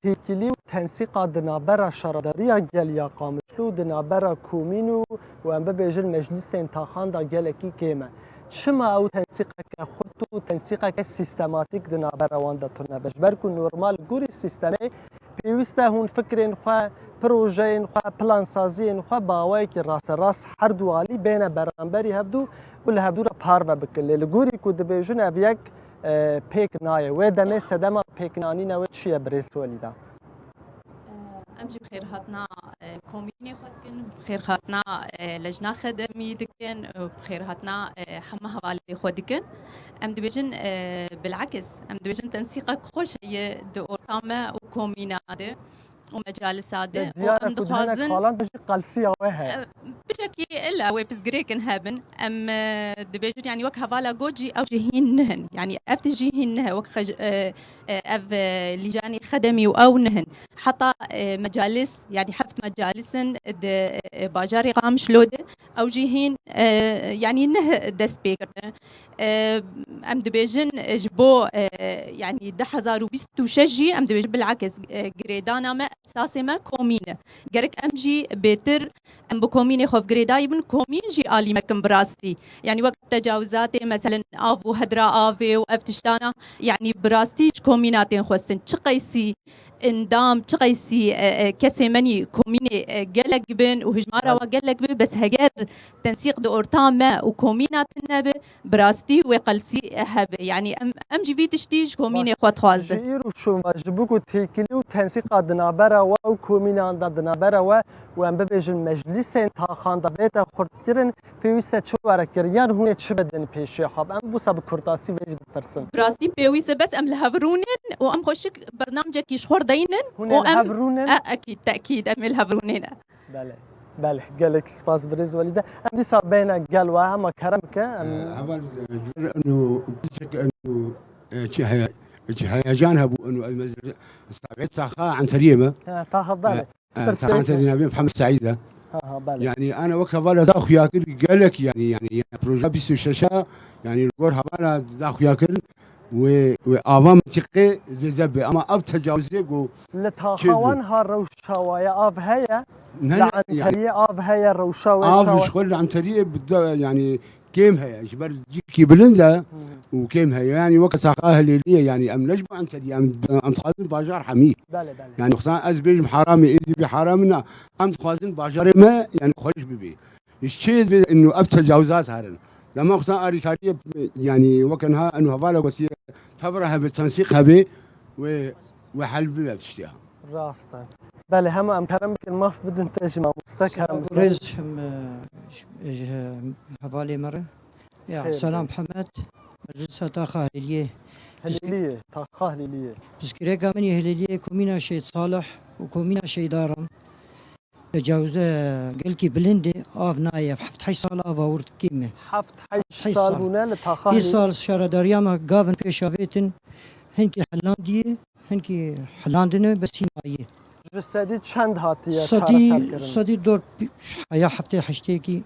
têkilî û tensîqa di navbera şaredariya gel ya Qamişlo û di navbera komîn û, û em bibêjin meclîsên taxan de gelekî kêm e. Çima ew tensîqeke xurt û tensîqeke sîstematîk di navbera wan de tune be? Ji ber ku normal gorî sîstemê pêwîst e hûn fikrên xwe, projeyên xwe, plansaziyên xwe bi awayekî rasterast her du alî bêne beramberî hevdû û li hevdû re parve bikin. Lê li gorî ku dibêjin ev yek, e, pêk nayê. Wê demê sedema pêknanîna wê çi ye birêz Welîda? Em jî bi xêrhatina, e, komînê xwe dikin, bi xêrhatina, e, lejna xedemî dikin, û bi xêrhatina, e, heme hevalê xwe dikin. Em dibêjin, e, bilakis, em dibêjin tensîqek xweş heye di orta me û komîna de û mecalisa de. Ê, û diyar e em ku di hinek dixwazin xalan de jî qelsiya we heye. E, Piçekî illa wê pirsgirêkin hebin. Em, e, dibêjin, yanî wek hevala got jî, ew jî hîn nihin. Yanî ev tişt jî hîn nihe. Wek xej-, e, e, ev, e, lîcanê xedemî û ew nihin. Heta, e, mecalis, yanî heft mecalis in di, e, bajarê Qamişlo de. Ew jî hîn, e, yanî nih dest pê kirine. E, em dibêjin, e, ji bo, e, yanî du hezar û bîst û şeş jî em dibêjin bilakis, e, girêdana me, esasê me komîn e. Gerek em jî bêtir em bi komînê xwe girêdayî bin, komîn jî alî me kin bi rastî. Yanî wek tecawizatê, meselen av û hedra avê û ev tiştana, yanî bi rastî ji komîna tên xwestin. Çi qeysî endam, çi qeysî, e, e, kesê menî komînê, e, gelek bin û hijmara Evet. wa gelek bin, bes heger tensîq di orta me û komîna tune be, bi rastî wê qelsî hebe. Yanî em, em jî vî tiştî ji komînê Baş. xwe dixwazin. Ji îro şûn ve, ji bo ku têkilî û tensîqa di navbera we û komînan de di navbera we û em bibêjin meclîsên taxan de bête xurtkirin, pêwîst e çi were kirin? Yan hûn ê çi bidin pêşiya xwe? Em wisa bi kurtasî vê jî bipirsin. Bi rastî pêwîst e bes em li hev rûnin û em xweşik bernamcekî ji xwe re deynin Hûn û ê li em hev rûnin? E, ekîd, tekîd, em ê li hev rûnin. Belê. Belê. Gelek spas birêz Welîde. Em dîsa bêne gel we, hema kerem bike. Em Ee, heval, e, inu, piçek inu, e, çi heye-, çi heyecan hebû inu, ez mez-, saet taxa Anteriyê me. Ha, taxa, belê. E, e, Pirsgirêk taxa Anteriyê navê Mihemed Seîd e. Ha, ha, belê. Yani, ana wek hevala da xuya kir, gelek yani, yani, yani, proje bîst û şeş a, yani, gor hevala da xuya kir, wê, wê ava mintiqê zêde be. Ama ev tecawizê ku Li çi taxa wan ha rewşa wa ye, av heye? Ne, ne, yani, Anteriyê av heye, rewşa wê av çawa? Ji xwe li Anteriyê bi de, yani, kêm heye. Ji ber cîkî bilind e û kêm heye. Yani, weke taxa Hilêliyê, yani, em ne ji bo Anteriyê, em, em dixwazin bajar hemî. Belê, belê. Yani, xwesan ez bêjim haramê, êdî bê haram e, em dixwazin bajarê me, yani, xweş bibê. Ji çi dibê inu ev tecawizat herin? Dema xwesan arîkariyê, yani, weke niha inu hevala gotiye, tevra hebe, tensîq hebe, wê, wê hel bibe tiştiya. Rast e. Belê, hema em kerem bikin, maf bidin te jî mamoste, kerem bikin. Rêz hem, e, ji, ji hevalê me re. Ya, Xêr Selam be. Hemed, Meclisa Taxa Hilîliyê. Hilîliyê, Taxa Hilîliyê. Pirsgirêka min yê Hilîliyê, komîna Şehîd Salih û komîna Şehîd Aram. Tecawüze gelkî bilind e, av nayê, ev heft heşt sal ava wir kêm e. Heft heşt sal bûne li Taxa Hilîliyê. Îsal şaredariya me gavin pêş avêtin, hinkî hilandiyê, hinkî hilandine, bes hîn mayî. Ji sedî çend hatiye çareserkirin? Sedî dor pi-, heya heftê heştêkî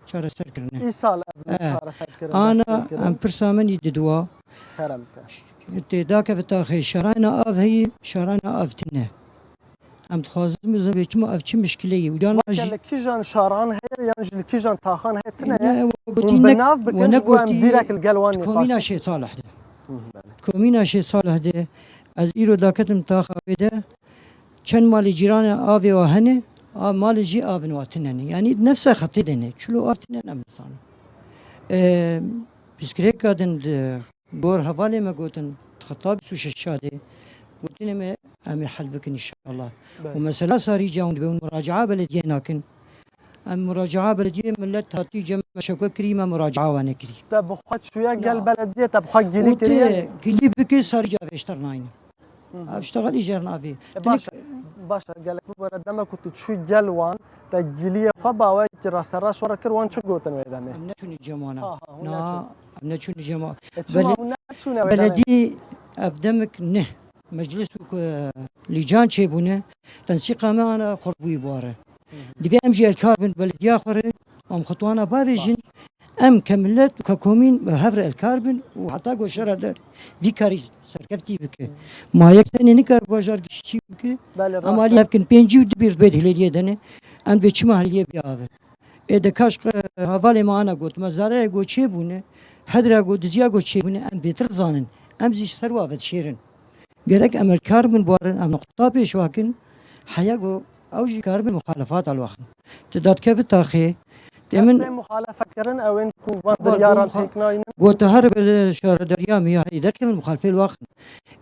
çareser kirine. Îsal ev çareserkirin, ana dest pê kirin? Em pirsa min î diduwa. Kerem ke. Tê dakeve taxê şarayna av heyî, şarayna av tine. Em dixwazin bizin vê çima ev çi mişkile ye. Uca na jî. Weke li kîjan şaran heye yan jî li kîjan taxan heye tine ye? Ne, we gotî hûn bi nav bikin, we ji bo em negotî direk li gel wan nîqaş. Komîna Şêsalih de. Hı hı, belê. Komîna Şêsalih de. Ez îro daketim taxa wê de. Çend malê cîranê avê wa hene, a malê jî avin wa tine ne. Yanî nefse xetê de ne. Çilo av tine ne em nizanin. Eee, pirsgirêka din di gor hevalê me gotin, di xeta bîst û şeş de. Gotinê me em ê hel bikin înşallah. Belê. Û mesela sarî ca hûn dibê hûn muracaa belediyê nakin. Em muracaa belediyê, millet hatî cem me şekwe kirî, me muracaa we nekirî. Te bi xwe çûye gel belediyê, te bi xwe gilî kiriye? Û te gilî bikî sarî ca vêştir nayne. Hı hı. Ev ştexelî jêr navê. E, baş e, baş e, gelek bibore, dema ku tu çû gel wan, te giliyê xwe bi awayekî rasterast şwere kir, wan çi gotin wê demê? Em neçûnî cem wana. Ha, ha, hûn neçûn. Na, em neçûnî cem wan. E, çima hûn neçûne wê demê? Beledî ev demik ne. Meclis û ku lîcan çêbûne, tensîqa me ana xurt bûyî bû are. Hı hı. Divê em jî el kar bin belediya xwe re, em xwe wana bavêjin, em ke millet û ke komîn bi hev re el kar bin û heta ku şere der vî karî serkeftî bike. Ma yek tenê nikare bajar giştî bike. Belê, em rast alî e. Hev kin pêncî û du bîr bê Hilêliyê de ne. Em dibê çima Hilêliyê bê ave. Ê de kaş, e, hevalê me ana got, me zareyê ku çêbûne, hedra ku diziya ku çêbûne, em bêtir zanin. Em zî ji ser wa vedişêrin. Gerek em el kar bin barin, em nuqta pêş wakin, heya ku ew jî kar bin muxalefat alwaxin. Ti dadkevit taxê, tê min. Destê muxalefe kirin, ew ên ku van biryaran pêk naynin. Got her bi şaredariya me ya heyî derkevin muxalefê alwaxin.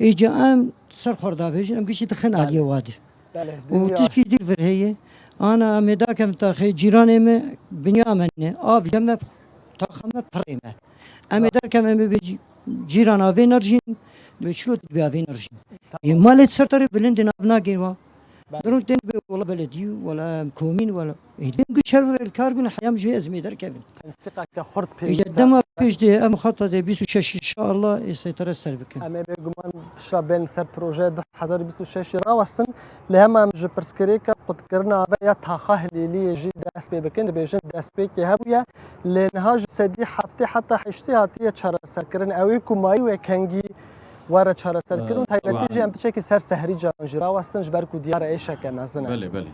Ê ca em ser xwe davêjin, em gişî dixin aliyê wadi. Belê, û tişkî dîr vir heye. Ana em ê dakem taxê cîranê me binya me ne. Av ya me, taxa me pirê me. Em ê derkem em ê bê cî-, cîran avê nerjîn, dibê çilo tu dibê avê nerjîn. Tamam. Ê malê ser terê bilindin av nagên wa. Belê. Durun tên bê wala beledî, wala komîn, wala. Ê, dibê em giş her vir el kar bin, heyam jê ez mê derkevin. Tensîqeke xurt pêwîst e. Îja dema pêş de em xata de bîst û şeş inşallah ê seytere ser bikin. Em ê bêguman pişra bên li ser projeyê du hezar û bîst û şeş rawestin. Lê hema em ji pirsgirêka qutkirina ve ya taxa Hilêliyê jî dest pê bikin. Dibêjin destpêkê hebûye. Lê niha ji sedî heftê heta heştê hatiye çareserkirin. Ew ê ku mayî wê kengî were çareserkirin. Ee, taybetî jî em piçekî ser sehrî caran jî rawestin ji ber ku diyar e êşeke mezin e. Belê, belê.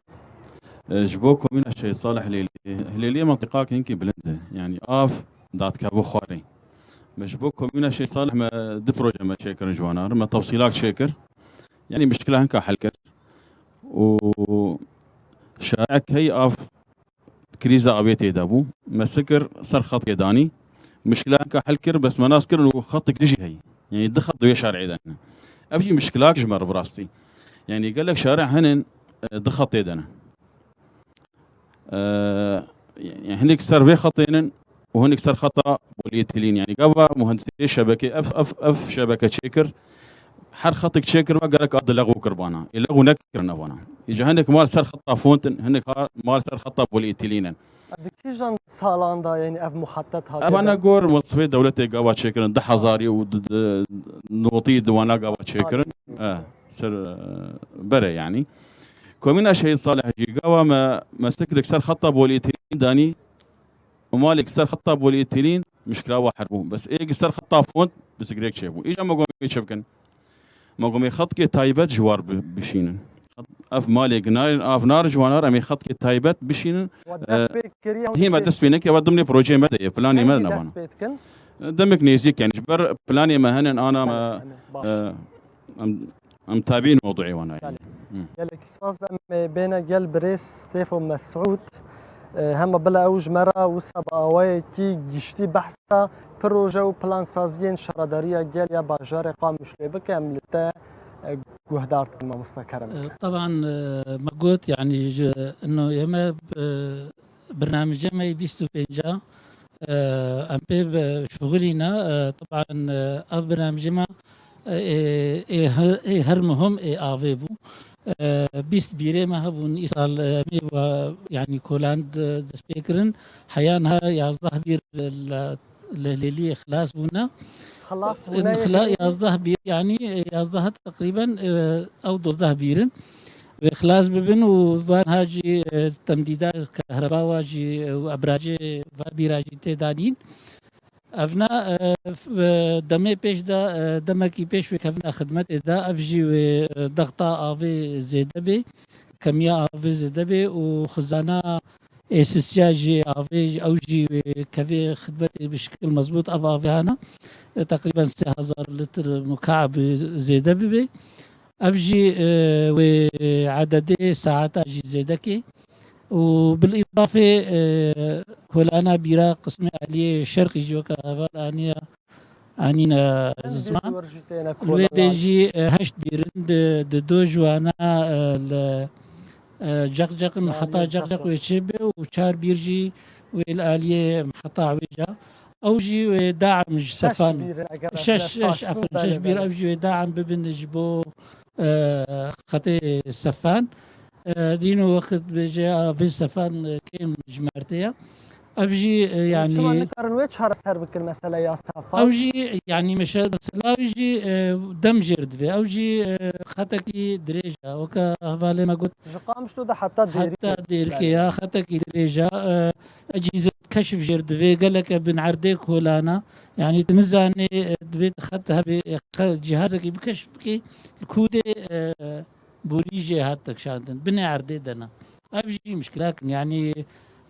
E, ji bo komîna Şehîd Salih Hilêliyê, Hilêliyê mentiqak hinkî bilind e. Yanî av dadkevû xwarê. Me ji bo komîna Şehîd Salih me du proje me çêkirin ji wana re. Me tefsîlak çêkir. Yanî mişkila hinka hel kir. Û şarek hey av krîza avê tê de bû. Me sikir ser xetikê danî. Mişkila hinka hel kir, bes me nas kirin û xetik dijî heyî. Yanî du xet di wê şarê de ne. Ev jî mişkilak ji me re bi rastî. Yanî gelek şare hene, e, du xetê de ne. E, yanî hinek ser vê xetê ne û hinek ser xeta polîetîlîn. Yanî gava muhendisê şebekê ev, ev, ev şebeke çêkir. Her xetik çêkir ve gerek a di lexû kir bana. Ê lexû nekirin evana. Îca hinek mal ser xeta fontin, hinek ha-, mal ser xeta polîetîlîn in. Di kîjan salan de, yanî ev muxetet hatiye? Evana gor wezîfeyê dewletê gava çêkirin, du hezarî û di, di, notî di wana gava çêkirin. E, ser, e, bere yanî. Komîna Şehîd Salih jî gava me, me sikirek ser xeta polîetîlîn danî. Û malek ser xeta polîetîlîn mişkila wa her bû. Bes êk ser xeta font pirsgirêk çêbû. Îca me gomê çi bikin? Me gomê xetikê taybet ji war bi-, bişînin. Ev malê ginarên avnar ji wan re em ê xetkê taybet bişînin. We dest pê kiriye, hîn me dest pê nekiriye, we dimlê projeyê me de ye, planê me de ne vana. Demek nêzîk, yani ji ber planê me hene, ana me, e, em, em tabîn mewduê wan e, yani. Gelek spas, em ê bêne gel birêz Stefo Mesûd. E, hema bila ew ji me re wisa bi awayekî giştî behsa proje û plansaziyên şaredariya gel ya bajarê Qamişloyê bike, em li te, e, guhdar dikin, mamoste Kerem. E, teban, e, me got, yani ji, ino, ême, e, bernamece me bîst û pênc a, e, em pê bi şixulîne, e, teban, e, ev bernamece me, e, ê, ê her, ê her muhim ê avê bû. E, bîst bîrê me hebûn, îsal, e, em ê wa, yani kolan de-, dest pê kirin. Heya niha yazdeh bîr li, li Hêlî xilas bûne. Xilas bûne, xila-, yazdeh bîr, yani, e, yazdeh teqrîben, e, ew dozdeh bîr in. Wê xilas bibin û van ha jî, e, temdîda kehreba wa jî, e, û ebracê va bîra jî tê danîn. Evna, e, f-, e, demê pêş de, e, demekî pêş wê kevine xidmetê de, ev jî wê, e, dexta avê zêde bê, kemiya avê zêde bê û xizana êsisiya jî avê, ew jî wê kevê xidmetê bi şikil mezbût ev avê hana, e, teqrîben sê hezar litr mukab zêde bibe. Ev jî, e, wê ededê saeta jî zêde kê. Û bil îdafê, e, kolana bîra qismê aliyê şerqî jî weke heval aniya, anîne ziman. Li wê dê jî, e, heşt bîr in, di, di do ji wana, e, li, e, ceqceq in, heta ceqceq wê çê be û çar bîr jî wê li aliyê heta wê ca. Ew jî wê daim ji Sefan. Şeş bîr, eger ez ne şaş bim, şeş bîr, belê, ew jî wê daim bibin ji bo, e, xetê Sefan. E, dîno wekit bêje avê Sefan, e, kêm ji me re tê ya. Ev jî, e, yani çima nikarin wê çareser bikin meseleya Sefan? Ew jî, yani meşe-, mesela ew jî, e, dem jêr divê. Ew jî, e, xetekî dirêj e. Weke hevalê me got, Ji Qamişlo de heta Dêrikê. Heta Dêrikê ya, xetekî dirêj e. E, ecîzet keşf jêr divê, geleke bin erdê kolana. Yani tu nizanê, e, divê tu xet hebê, e, xe-, cihazekî bi keşf bikê, li ku dê, e, borî jê hat tekşandin. Binê erdê de ne. Ev jî mişkilak in. Yani,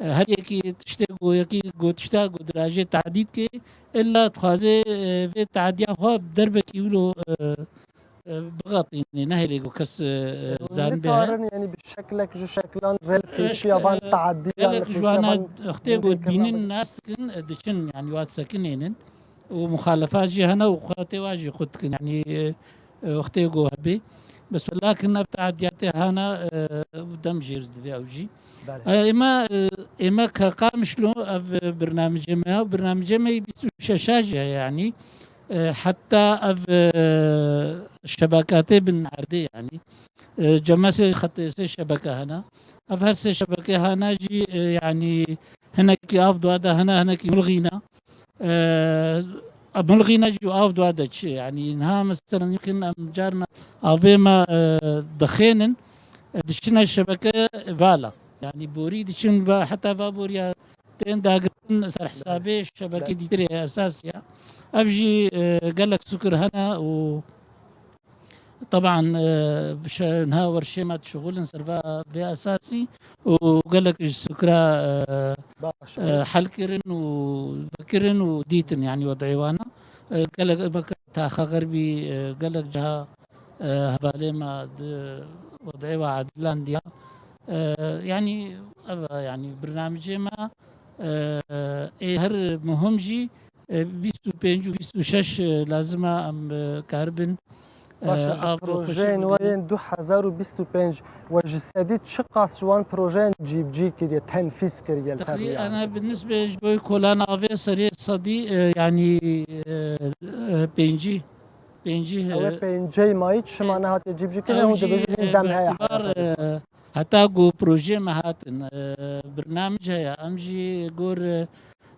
e, her yekî tiştê ku yekî ku tişta ku dirajê tehdît kê, illa dixwaze, e, vê tehdiya xwe derbekî wilo, e, e, bigatînê, nehêlê ku kes, e, e, zanbe. Nikarin, yani bi şeklek ji şeklan rê li pêşiya van, e, tehdiyan gelek li pêşiya ji wana van wextê ku dibînin, nas dikin, e, diçin, yani wa disekinênin. Û muxalefa jî hene û xwe tê wa jî xwe dikin. Yani, e, e, wextê ku hebê. Bes welakin ev tehdiyatê hene, e, dem jêr divê ew jî. Belê. E, ême, e, ême ke Qamişlo ev, e, birnamecê me ya, birnamecê me bîst û şeş a jî heye, yani. E, heta ev, e, şebekatê bin erdê, yani. E, cemesê xetê sê şebeke hene. Ev her sê şebeke hene jî, e, yani hinekî av dua de hene, hinekî milxîne. E, milxîne jî av dua de çi? Yani niha mesela yumkin em carna avê me, e, dixênin, e, diçine şebeke vala. Yani borî diçin va, heta va boriya tên dagirtin ser hesabê şebekê dîtirê esas ya. Ev jî, e, gelek sukir hene û teban, e, şe-, niha werşê me dişixulin ser va vê esasî û gelek ji sukra, e, e, hel kirin û vekirin û dîtin, yani wedê wana. E, gelek, weke Taxa Xerbî, e, gelek ciha, e, hevalê me di wedê wa edilandiya. E, yani, ev, yani, birnamecê me, e, ê her muhim jî, e, bîst û pênc û bîst û şeş, e, lazim e em, e, karibin, e, Baş e, ji av projeyên xweşik we bidin. Yên du hezar û bîst û pênc we ji sedî çiqas ji wan projeyan cîbicî kiriye, tenfîz kiriye li ser rûyê? Ana bi nisbê ji bo kolan avê serê sedî, e, yani, e, e, pêncî, pêncî, ew ê e, pêncê mayî çima e, nehatiye cîbicî kirin, ew hûn jî, dibêjin hîn e, dem heye. Bi îtibar, e, heta ku projeyê me hatin, e, birnamec heye, em jî gor, e,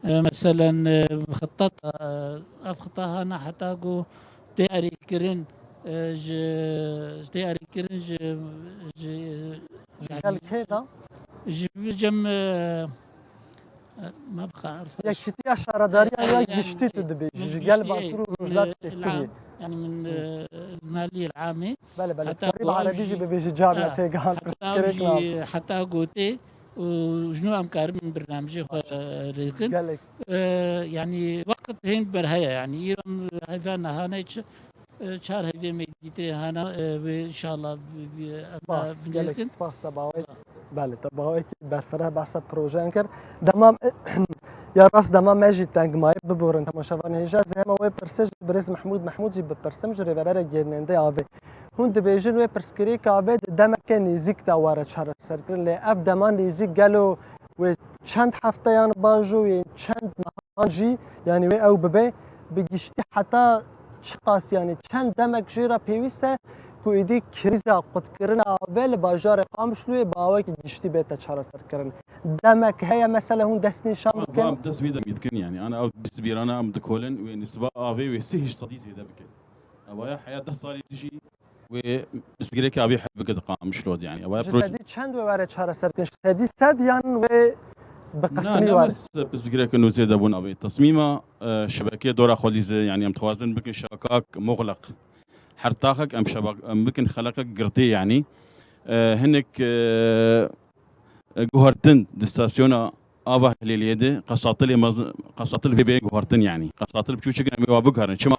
E, meselen, e, xiteta, e, ev xita hana heta ku tê erêkirin, e, ji, tê erêkirin ji, ji, ji, yani, gel kê de? Ji vî cem, e, e, me bixwe erf-, Yekîtiya Şaredariya, e, ya yani, giştî tu dibêjî, ji gel Bakur û Rojhilatê Sûriyê. Yani min, e, maliyê amê. Belê, belê. Heta Terî bi ku ew erebî jî jî bibêjî carna, e, têgihan heta ew pirsgirêk jî, nabin. Heta gotê û ji nû em karin bernamijê xwe, e, rêxin. Gelek. E, yani wext hên ber heye, yani îro em heyva nehane çi, e, çar heyvê me dîtirê hana, e, wê inşallah bi, bi, em Spas, gelek binêrkin. Spas te bawê. Belê, te bawekî berfireh behsa projeyan kir. Dema, ya rast dema me jî teng maye, biborin temaşevanê hêja. Ez hema wê pirsê ji birêz Mehmûd, Mehmûd jî bipirsim ji rêveberê gêrnendê avê. Hûn dibêjin wê pirsgirêka avê di demeke nêzîk de were çareserkirin. Lê ev dema nêzîk gelo wê çend hefteyan bajo, wê çend mehan jî, yanî wê ew bibe, bi giştî heta çiqas, yanî çend demek jê re pêwîst e ku êdî krîza qutkirina avê li bajarê Qamişloyê bi awekî giştî bête çareserkirin? Demek heye mesela hûn destnîşan Van, bikin? Van dest vê demî dikin, yanî ana ew bîst bîrana em dikolin wê nisba avê wê sê hîj sedî zêde bike. Ev aya heya deh salê dijî wê pirsgirêka avê hel bike di Qamişlo de, yanî ev aya Ji proje sedî çend wê were çareserkirin? Ji sedî sed yan wê bi Na, qismî ne were? Bes pirsgirêk û zêde bûn avê. Tesmîma, e, şebekê dora xwedî zê, yanî em dixwazin bikin şakak muxleq. Her taxek em şebak-, em bikin xeleqek girtê, yanî. E, hinek, e, e, guhertin di stasyona ava Hilêliyê de, qesatilê mez-, qesatil vê bê guhertin, yanî. Qesatil biçûçik em ê wa biguherin. Çima?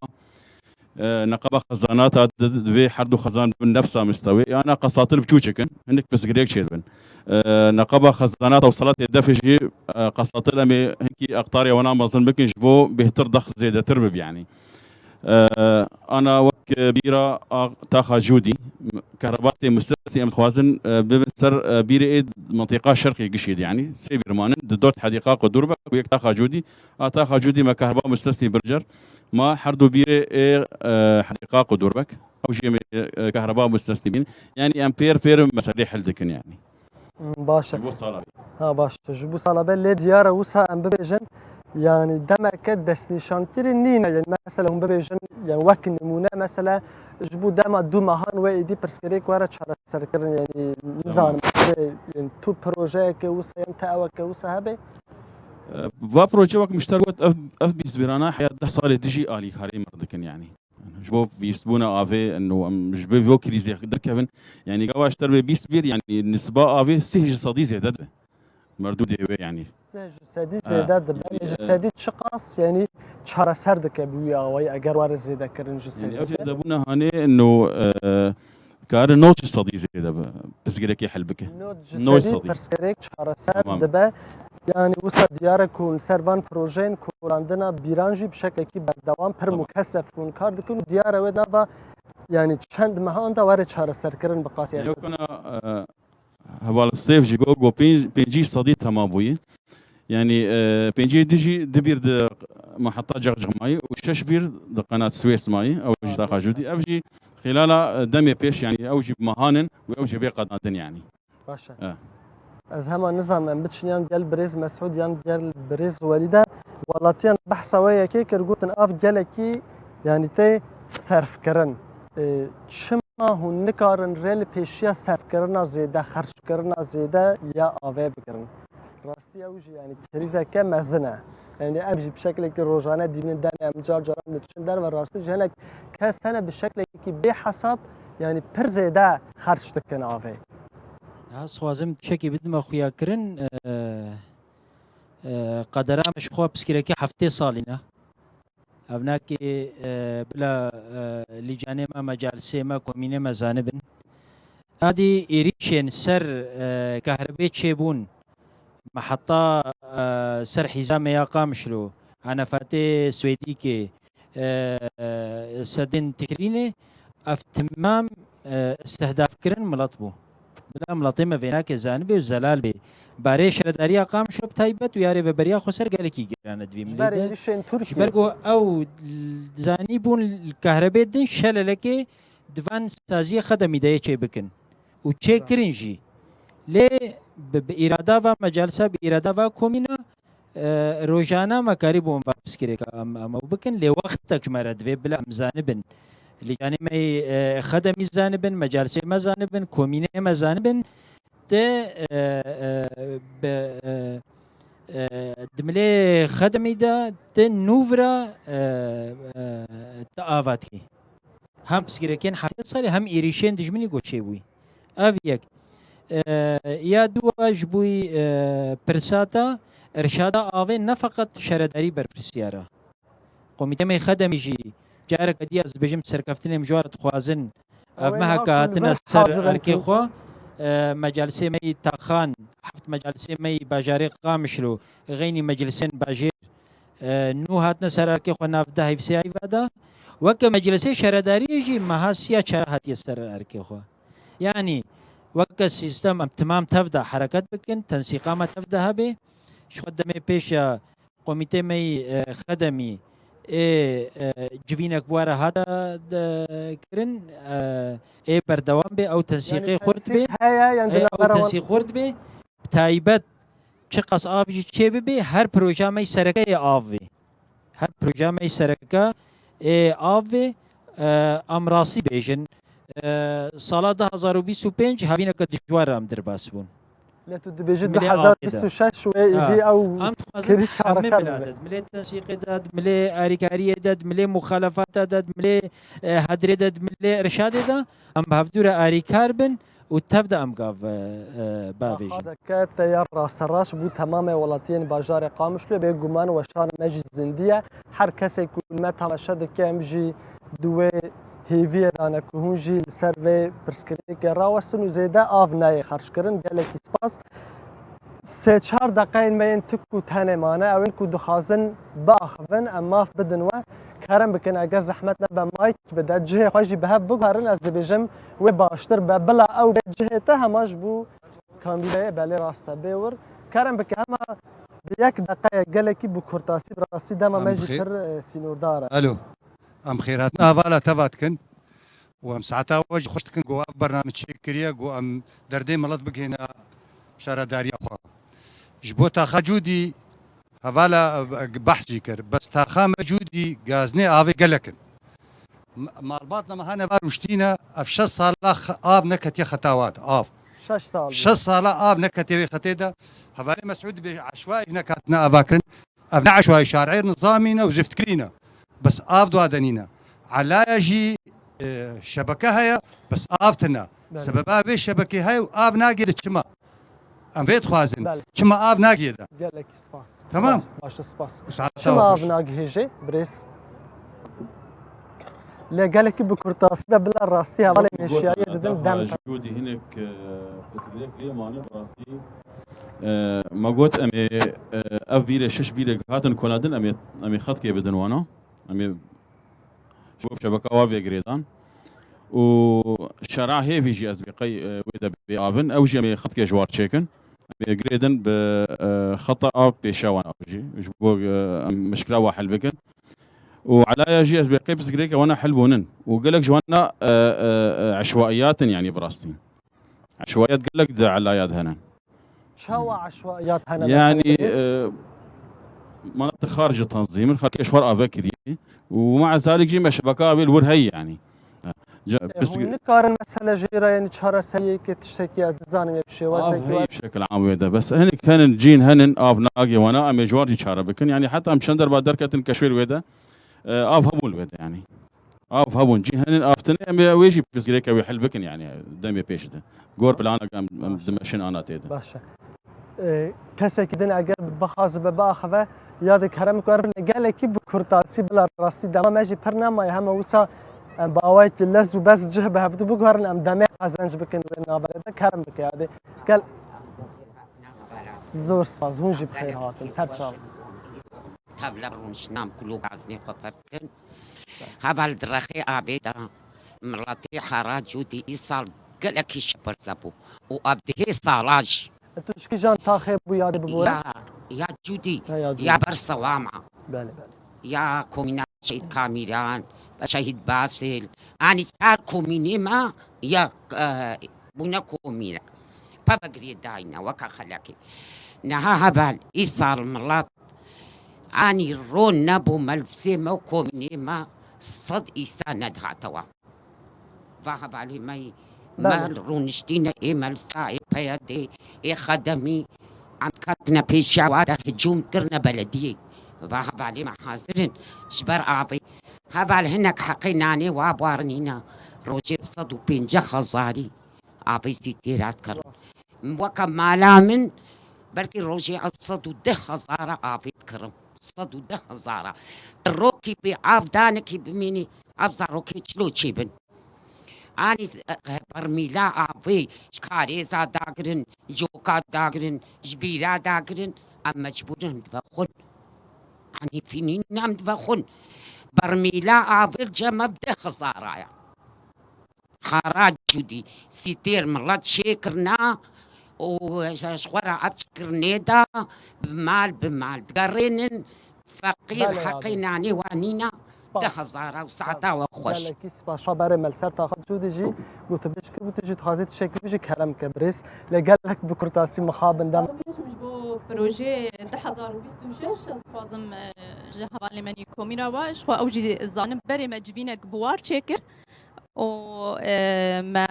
E, neqaba xezanata di, di, divê her du xezan bin nefsa mistewê. Yana qesatil biçûçik in, hinek pirsgirêk çêdibin. E, neqaba xezanata û salatê defê jî, e, qesatil em ê hinkî aqtarê wana mezin bikin ji bo bêhtir dex zêdetir bibe, yanî. E, ana wek, e, bîra a taxa Cûdî, m-, kehreba tê mustesnî, em dixwazin, e, bibin ser, e, bîrê ê mintîqa şerqê gişê de, yanî sê bîr manin, di dor hedîqa ku dûr ve ku yek taxa Cûdî, a taxa Cûdî me kehreba mustesnî bircer, ma her du bîrê ê, e, hedîqa ku dûr vek, ew jî em ê, e, kehreba mustesnî bîn. Yanî em pêr pêr meselê hel dikin, yanî. Hmm, baş e. Ji bo sala bê. Ha, baş e. Ji bo sala bê lê diyar e wisa em bibêjin, yanî demeke destnîşankirî nîne. Yanî mesela hûn bibêjin, yanî wek nimûne mesela ji bo dema du mehan wê êdî pirsgirêk were çareserkirin, yanî Tamam. nizanim, yanî tu projeyeke wisa yan te eweke wisa hebe? E, va proje wek mişter got, ev, ev bîst bîrana heya deh salê dijî alîkarê me dikin, yanî. Ji bo bîstbûna avê, û em ji bo vê krîzê derkevin, yanî gava ji ter vê bîst bîr, yanî nisba avê sih ji sedî zêde dibe. Merdû dê wê, yanî. Sih ji sedî E, zêde dibe. Ji e, sedî çiqas, yanî çareser dike bi wî awayî, eger were zêdekirin ji Yanî sedî ev de? Zêdebûna hanê, û, e, kare nod ji sedî zêde bi pirsgirêkê hel bike. Nod ji Nod ji sedî sedî. Pirsgirêk çareser Tamam. Dibe. Yanî wisa diyar e ku li ser van projeyên kolandina bîran jî bi şeklekî berdewam pir Tamam. Mukesef hûn kar dikin û diyar e wê nava, yanî çend mehan de were çareserkirin bi qasî Yok ana, e, heval Stêv jî got, got pênc, pêncî sedî temam bûye. Yanî, e, pêncî du jî du bîr di Maheta Cexcix mayî û şeş bîr di Qenat Swês mayî. Ew jî taxa Cûdî. Ev jî xîlala, e, demê pêş, yanî ew jî bi mehan in û ew jî bê qedandin, yanî. Baş e. E. Ez hema nizanim em biçin yan gel birêz Mesûd yan gel birêz Welîde. Welatiyan behsa wê yekê kir, gotin av gelekî, yanî tê serfkirin. E, çima hûn nikarin rê li pêşiya serfkirina zêde, xerckirina zêde ya avê bigirin? Rastî ew jî, yanî, krîzeke mezin e. Yanî, em jî bi şeklekî rojane dibînin demê em car caran diçin derve, rastî jî hinek kes hene bi şeklekî bê hesab, yanî, pir zêde xerc dikin avê. Ya, ez xwazim tiştekî bidime xuyakirin, e, e, qedera me ji xwe piskireke heftê salî ne. Ev nakê, e, bila, e, lîcanê me, mecalisê me, komînê me zanibin. Adî êrîşên ser, e, kahrebê çêbûn, meheta, e, ser hîzamê ya Qamişlo, Enefatê Swêdîkê, e, e, sedên Tikrînê, ev timam, e, istihdafkirin milet bû. Bila miletê me vênakê zanibê û zelal bê. Barê şaredariya Qamişlo bi taybet û ya rêveberiya xweser gelekî giran e di vê Ji ber milê de. Êrişên Tirkiyê. Ji ber ku ew zanîbûn li kahrebê din şelelekê di van saziyê Xedemî de yê çê bikin. Û çê kirin jî. Lê bi, bi îrada va mecalisa, bi îrada va komîna, e, rojana me karîbûn va piskirêka em, em ew bikin. Lê wextek ji me re divê bila em zanibin. Lîcanê me yê, e, Xedemî zanibin, mecalisê me zanibin, komînê me zanibin. Te, e, e, bi, e, e, di milê Xedemî de te nûvira, e, e, te ava dikî. Hem pirsgirêkên heftê salî hem êrîşên dijminî ku çêbûyî. Ev yek. E, ya dûa ji bo, e, pirsa te, irşada avê ne feqet şaredarî berpirsiyar e. Komîtê me yê Xedemî jî careke dî ez dibêjim serkeftinên ji wan re dixwazin. Ev Ew ê meheke niha hatine kulîvên ser hazir in erkê ku xwe, e, mecalisê me yî taxan, heft mecalisê me yî bajarê Qamişlo, xeynî meclisên bajêr, e, nû hatine ser erkê xwe nav deh heyvsê ayva de. Weke meclisê şaredariyê jî meha sî ya çara hatiye ser erkê xwe. Yanî weke sîstem em timam tev de hereket bikin, tensîqa me tev de hebe. Ji xwe demê pêş ya Komîtê me yî, e, Xedemî ê, e, civînek bi we re hate, e, kirin, e, ê berdewam bê, ew tensîqê xurt bê. Heye, yan Ê, di ew navbera wan tensîq xurt bê. Bi taybet çiqas av jî çê bibe, her proja me yî sereke ê av bê. Her proja me yî sereke ê av bê, e, em rastî bêjin. E, sala du hazar û bîst û pênc hevîneke dijwar em derbas bûn. Lê tu dibêjî Milê du hazar bîst û şeş wê Ha. îdî ew Em dixwazin kirî hemî çareser bila bibe. de, milê tensîqê de, milê arîkariyê de, milê muxalefata de, milê, e, hedrê de, milê irşadê de, em bi hevdû re arîkar bin û tev de em gav, e, e, bavêjin. Daxwazeke te ya rasterast ji bo temamê welatiyên bajarê Qamişlo bê guman weşana me jî zindî ye. Her kesê ku li me temaşe dike, em jî di wê hêviyê de ne ku hûn jî li ser vê pirsgirêkê rawestin û zêde av neyê xerckirin. Gelekî spas. Sê çar deqeyên me yên tik û tenê mane, ew ên ku dixwazin biaxivin, em maf bidin we. Kerem bikin, eger zehmet nebe mayk bide, cihê xwe jî bi hev biguherin, ez dibêjim wê baştir be. Bila ew bê cihê te, hema ji bo kandîdayê belê rast e. Bê wir. Kerem bike, hema bi yek deqeyê gelekî bi kurtasî, bi rastî dema Em me jî xê- pir, e, sînordar e. Alo. Em xêrhatina hevala te va dikin û em saeta we jî xweş dikin ku ev bername çêkiriye ku em derdê milet bigihîne şaredariya xwe. Ji bo taxa Cûdî hevala, eh, behs jî kir. Bes taxa me Cûdî gazinê avê gelek in. M-, malbatna me hene va rûştîne, ev şeş sala x-, av neketiye xeta wa de, av. Şeş sal. Şeş sala av neketiye wê xetê de. Hevalê Mesûd dibêje eşwayî hinek hatine avakirin. Ev ne eşwayî, şarê nizamî ne û ziftkirî ne. Bes av dua de nîne. Elaya jî, e, şebeke heye, bes av tune. Belê. Sebeba vê şebekê heye û av nagê de çima? Em vê dixwazin. Belê. Çima av nagê de? Gelekî spas. Tamam. Baş, baş, spas. Û saeta Çima xweş. Av nagihêje, birêz? Lê gelekî bi kurtasî ve bila rastî hevalên Wekî gotin, êşiyayê didin, defa dem ji Cûdî hinek, e, pirsgirêk lê mane bi rastî. E, me got, em ê, e, ev vîrê şeş vîrê hatin koladin, em ê, em ê xetkê bidin wana. Em ê ji bo şebeka wa vê girêdan. Û şera hêvî jî ez bê qey, e, wê de bê avin. Ew jî em ê xetkê ji war çêkin. Em ê girêdin bi, e, xeta av pêşewan ew jî. Ji bo, e, em mişkila wa hel bikin. Û elaya jî ez bê qey pirsgirêke wana hel bûnin. Û gelek ji wana, e, e, e, eşwaiyat in, yanî bi rastî. Eşwaiyat gelek di elaya de hene. Çawa eşwaiyat hene Yani, mesela? E, mana te xaricî tanzîmin, xelkê ji xwe re ave kiriye. Û ma zalik jî me şebeka avê li wir heye yani. Ca-, E, pis- hûn nikarin mesele jê re, yani çareseriyeke tiştekî ez dizanim ê bi şêwazekî Av heye were. Bi şekil am wê de. Bes hinek henin cîn henin av nagê wana, em ê ji wan jî çare bikin. Yani heta em çend derba derketin keşfê wê de, e, av hebûn wê de yani. Av hebûn, cî henin av tune, em ê wê jî pirsgirêke wê hel bikin, yani demê pêş de. Gor planek em, em dimeşin ana tê de. Baş e. E, kesekî din eger bixwazibe biaxive, ya de kerem ku ev gelekî bi kurtasî bila rastî dema me jî pir nemaye, hema wisa, em bi awayekî lez û bez cih bi hevdu biguherin, em demê qezenc bikin wê navberê de, kerem bike ya de. Gel. Zor spas, hûn jî bi xêr hatin, ser çav. Tevle rûniştina em kulû gazinê xwe pevkin. Heval di rexê avê de miletê hera Cûdî îsal gelekî şiperze bû û ev dihê sala jî. E, tu ji kîjan taxê bû yadê bibûre? Ya, ya Cûdî, Ha, ya Cûdî. Ya Bersewama. Belê, belê. Ya komîna Şehîd Kamîran, Şehîd Basil. Anî her komînê me ya, e, bûne komînek. Peve girêdayî ne, weke xelekê. Niha heval, îsal milet Anî ro nebû melsê me û komînê me sed îsa nedihate we. Va hevalê me yî, Belê. Me rûniştîne ê melsa, ê P Y D, ê Xedemî, em ketine pêşiya we de hicûm kirine belediyê. Va hevalê me hazir in ji ber avê. Heval hinek heqê nanê wa barinîne rojê bi sed û pêncî hezarî avê sîtêra dikirin. Weke mala min belkî rojê ew sed û deh hezara avê dikirim. Sed û deh hezara. Ti rokî bê av danekî bimînî ev zarokê çilo çêbin. Anî, e, bermîla avê ji karêza dagirin, ji oka dagirin, ji bîra dagirin, em mecbûr in em divexwin. Anî fînîn em divexwin. Bermîla avê li cem me bi deh hezara ye. Harac û dî sîtêr milet çêkirina û ji xwe re ev çêkirinê de bi mal bi mal digerênin. Feqîr Belê heqê abi. Nanê wan nîna. Spas. Deh hezara û saeta we xweş. Gelekî spas. Şa berê me li ser taxa çû dijî, gotibêj kir û tu jî dixwazî tiştekî bijî kerem ke birêz. Lê gelek bi kurtasî mixabin dem. Bêjim ji bo projeyê du hezar û bîst û şeş, ez dixwazim, e, ji hevalê me nî komîra we, ji xwe ew jî zanin berê me civînek bi war çêkir û, e, me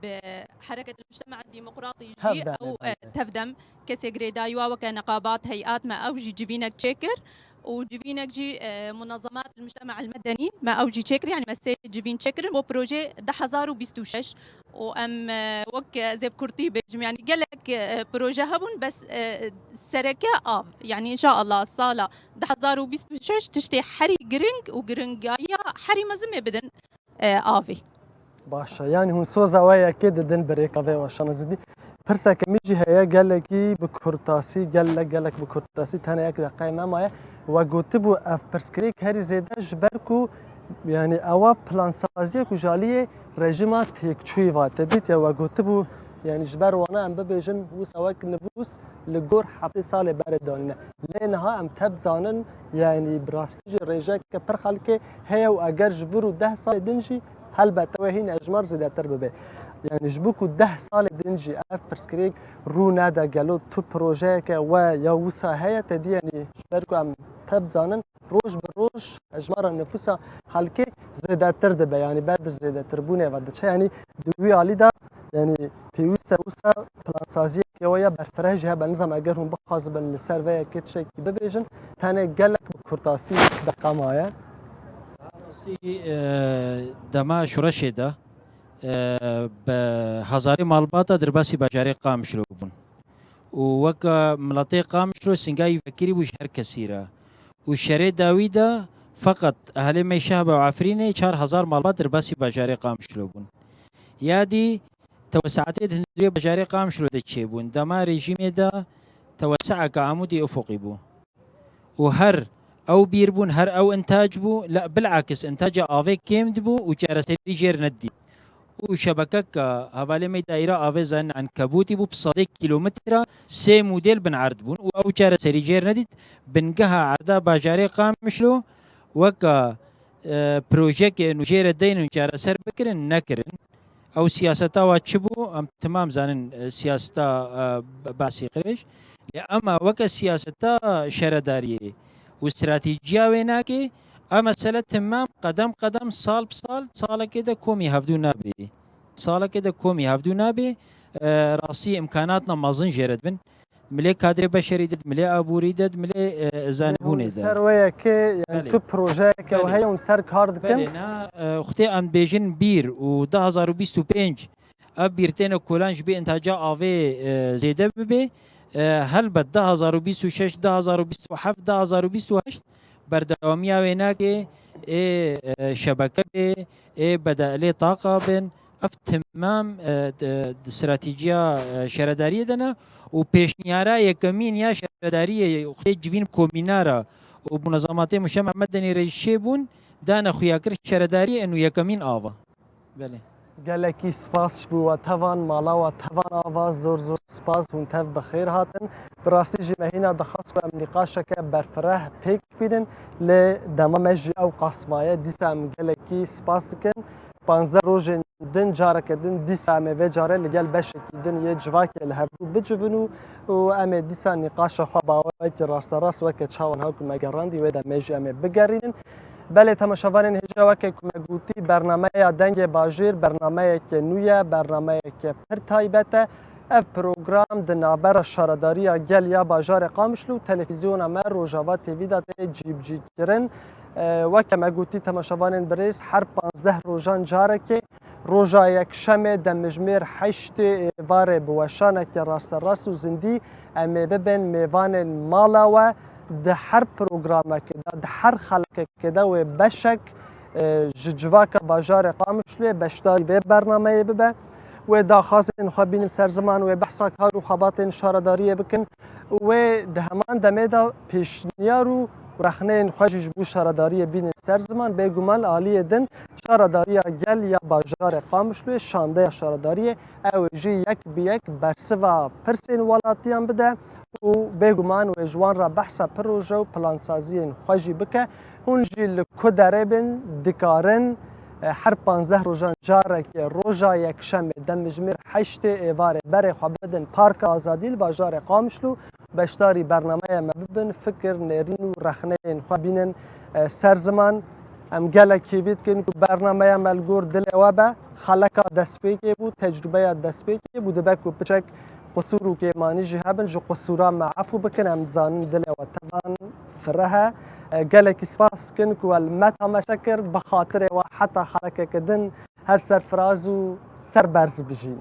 bi Hereket el Mujtema Demokratî jî Tevdem ew, e, tevdem kesê girêdayî wa weke neqabat, heyat me ew jî civînek çêkir û civînek jî, e, munazemat el Mujtema el Medenî me ew jî çêkir, yanî me sê civîn çêkirin bo projê du hezar û bîst û şeş û em, e, wek, e, ez ê bi kurtî bêjim, yanî gelek, e, proje hebûn, bes, e, sereke av, yanî înşaallah sala du hezar û bîst û şeş tiştê herî giring û giringayiya herî mezin ê bidin, e, avê. Baş e. Yanî hûn soza we yekê didin birêka vê weşana zidî. Pirseke min jî heye gelekî bi kurtasî, gelek, gelek bi kurtasî, tenê yek deqeyê me maye. We gotibû ev pirsgirêk herî zêde ji ber ku, yanî ewa plansaziyek û jaliyê rejîma têkçûyî va te dît ya we gotibû, yanî ji ber wana em bibêjin wisa wek nivûs li gor heftê salê berê danîne. Lê niha em tev zanin, yanî bi rastî jî rêjeke pir xelkê heye û eger ji vir û deh salê din jî helbet wê hîn ejmar zêdetir bibe. Yanî ji bo ku deh salê din jî ev pirsgirêk rû nede, gelo tu projeyeke we ya wisa heye te dî, yanî ji ber ku em tev zanin, roj bi roj ejmara nifûsa xelkê zêdetir dibe, yanî ber bi zêdetirbûnê ve diçe. Yanî di wî alî de, yanî pêwîst e wisa plansaziyekê we ya berfireh jî hebe. Nizam eger hûn bixwazibin li ser vê yekê tiştekî bibêjin, tenê gelek bi kurtasî deqa maye. Rastî, e, dema şoreşê de, e, bi hezarê malbata derbasî bajarê Qamişlo bûn. û weke miletê Qamişlo singayî vekirî bû ji her kesî re. Û şerê dawî de feqet ehlê me Şehba û Efrînê çar hezar malbat derbasî bajarê Qamişlo bûn. Ya dî teweseatê di hundirê bajarê Qamişlo de çêbûn. Dema rejîmê de teweseeke amûdî ufuqî bû. û her ew bîr bûn, her ew intac bû, le bilakis intaca avê kêm dibû û çareserî jêr nedît. Û şebekeka hevalê me daîra avê Zanin Enkebûtî bû, bi sedê kîlometre sê model bin erd bûn û ew çareserî jêr nedît. Bingeha erda bajarê Qamişlo weka, e, projeke nû jêre deynin çareser bikirin, nekirin. Ew siyaseta wa çi bû? Em timam zanin, e, siyaseta, e, Basî Qirêj. Lê ema weke siyaseta şeredariyê û stratejiya wê nake, ev mesele timam qedem qedem, sal bi sal, salekê de komî hevdû nabe. Salekê de komî hevdû nabe, e, rastî imkanatna mezin jê re dibin. Milê kadrê beşerî de, milê aborî de, milê, e, zanîbûnê de. Ser wê yekê, yani Belê. Tu projeyeke Belê. Heye hûn ser kar dikin? Belê, na, e, xutê em bêjin bîr û du hazar û bîst û pênc ev bîr têne kolan ji bê intaca avê, e, zêde bibe. E, helbet du hazar û bîst û şeş, du hazar û bîst û heft, du hazar û bîst û heşt berdewamiya wê nake, ê, e, şebeke bê, ê bedelê taqa bin. Ev timam, e, di, di stratejiya, e, şeredariyê de ne û pêşniyara yekemîn ya şeredariyê xwê civîn komîna re û munezematê Muşe Mehmed Denê re jî çêbûn, dane xuya kir şeredariyê û yekemîn ava. Belê. Gelekî spas ji bo we tevan, mala we tevan ava, zor zor spas, hûn tev bi xêr hatin. Bi rastî jî me hîna dixwest ku em nîqaşeke berfireh pêk bînin, lê dema me jî ew qas maye, dîsa em gelekî spas dikin. Panzdeh rojên din, careke din, dîsa em ê vê carê li gel beşekî din yê civakê li hevdû bicivin û, û em ê dîsa nîqaşa xwe bi awayekî rasterast weke çawa niha ku me gerandî wê demê jî em ê bigerînin. Belê temaşevanên hêja, weke ku me gotî, bernameya Dengê Bajêr bernameyeke nû ye, bernameyeke pir taybet e. Ev program di navbera Şaredariya Gel ya bajarê Qamişlo û televîzyona me Rojava T V de tê cîbicîkirin. E, weke me gotî temaşevanên birêz, her panzdeh rojan carekê, roja yekşemê demjimêr heştê êvarê bi weşaneke rasterast û zindî em ê bibin mêvanên mala we di her programekê de, di her xelekekê de wê beşek e, ji civaka bajarê Qamişloyê beşdarî vê bernameyê bibe. Wê daxwazên xwe bînin ser ziman, wê behsa kar û xebatên şaredariyê bikin û wê di heman demê de pêşniyar û rexneyên xwe jî ji bo şaredariyê bînin ser ziman. Bêguman aliyê din Şaredariya Gel ya bajarê Qamişloyê, şandeya şaredariyê, ew ê jî yek bi yek bersiva pirsên welatiyan bide û bêguman wê ji wan re behsa proje û plansaziyên xwe jî bike. Hûn jî li ku derê bin dikarin, e, her panzdeh rojan carekê roja yekşemê demjimêr heştê êvarê berê xwe bidin Parka Azadî li bajarê Qamişlo, beşdarî bernameya me bibin, fikir, nêrîn û rexneyên xwe bînin, e, ser ziman. Em gelek hêvî dikin ku bernameya me li gor dilê we be. Xeleka destpêkê bû, tecrûbeya destpêkê bû, dibe ku piçek qusûr û kêmanî jî hebin, ji qusûra me efû bikin, em dizanin dilê we tevan fireh e. E, gelekî spas dikin ku we li me temaşe kir, bi xatirê we heta xelekeke din her serfiraz û serberz bijîn.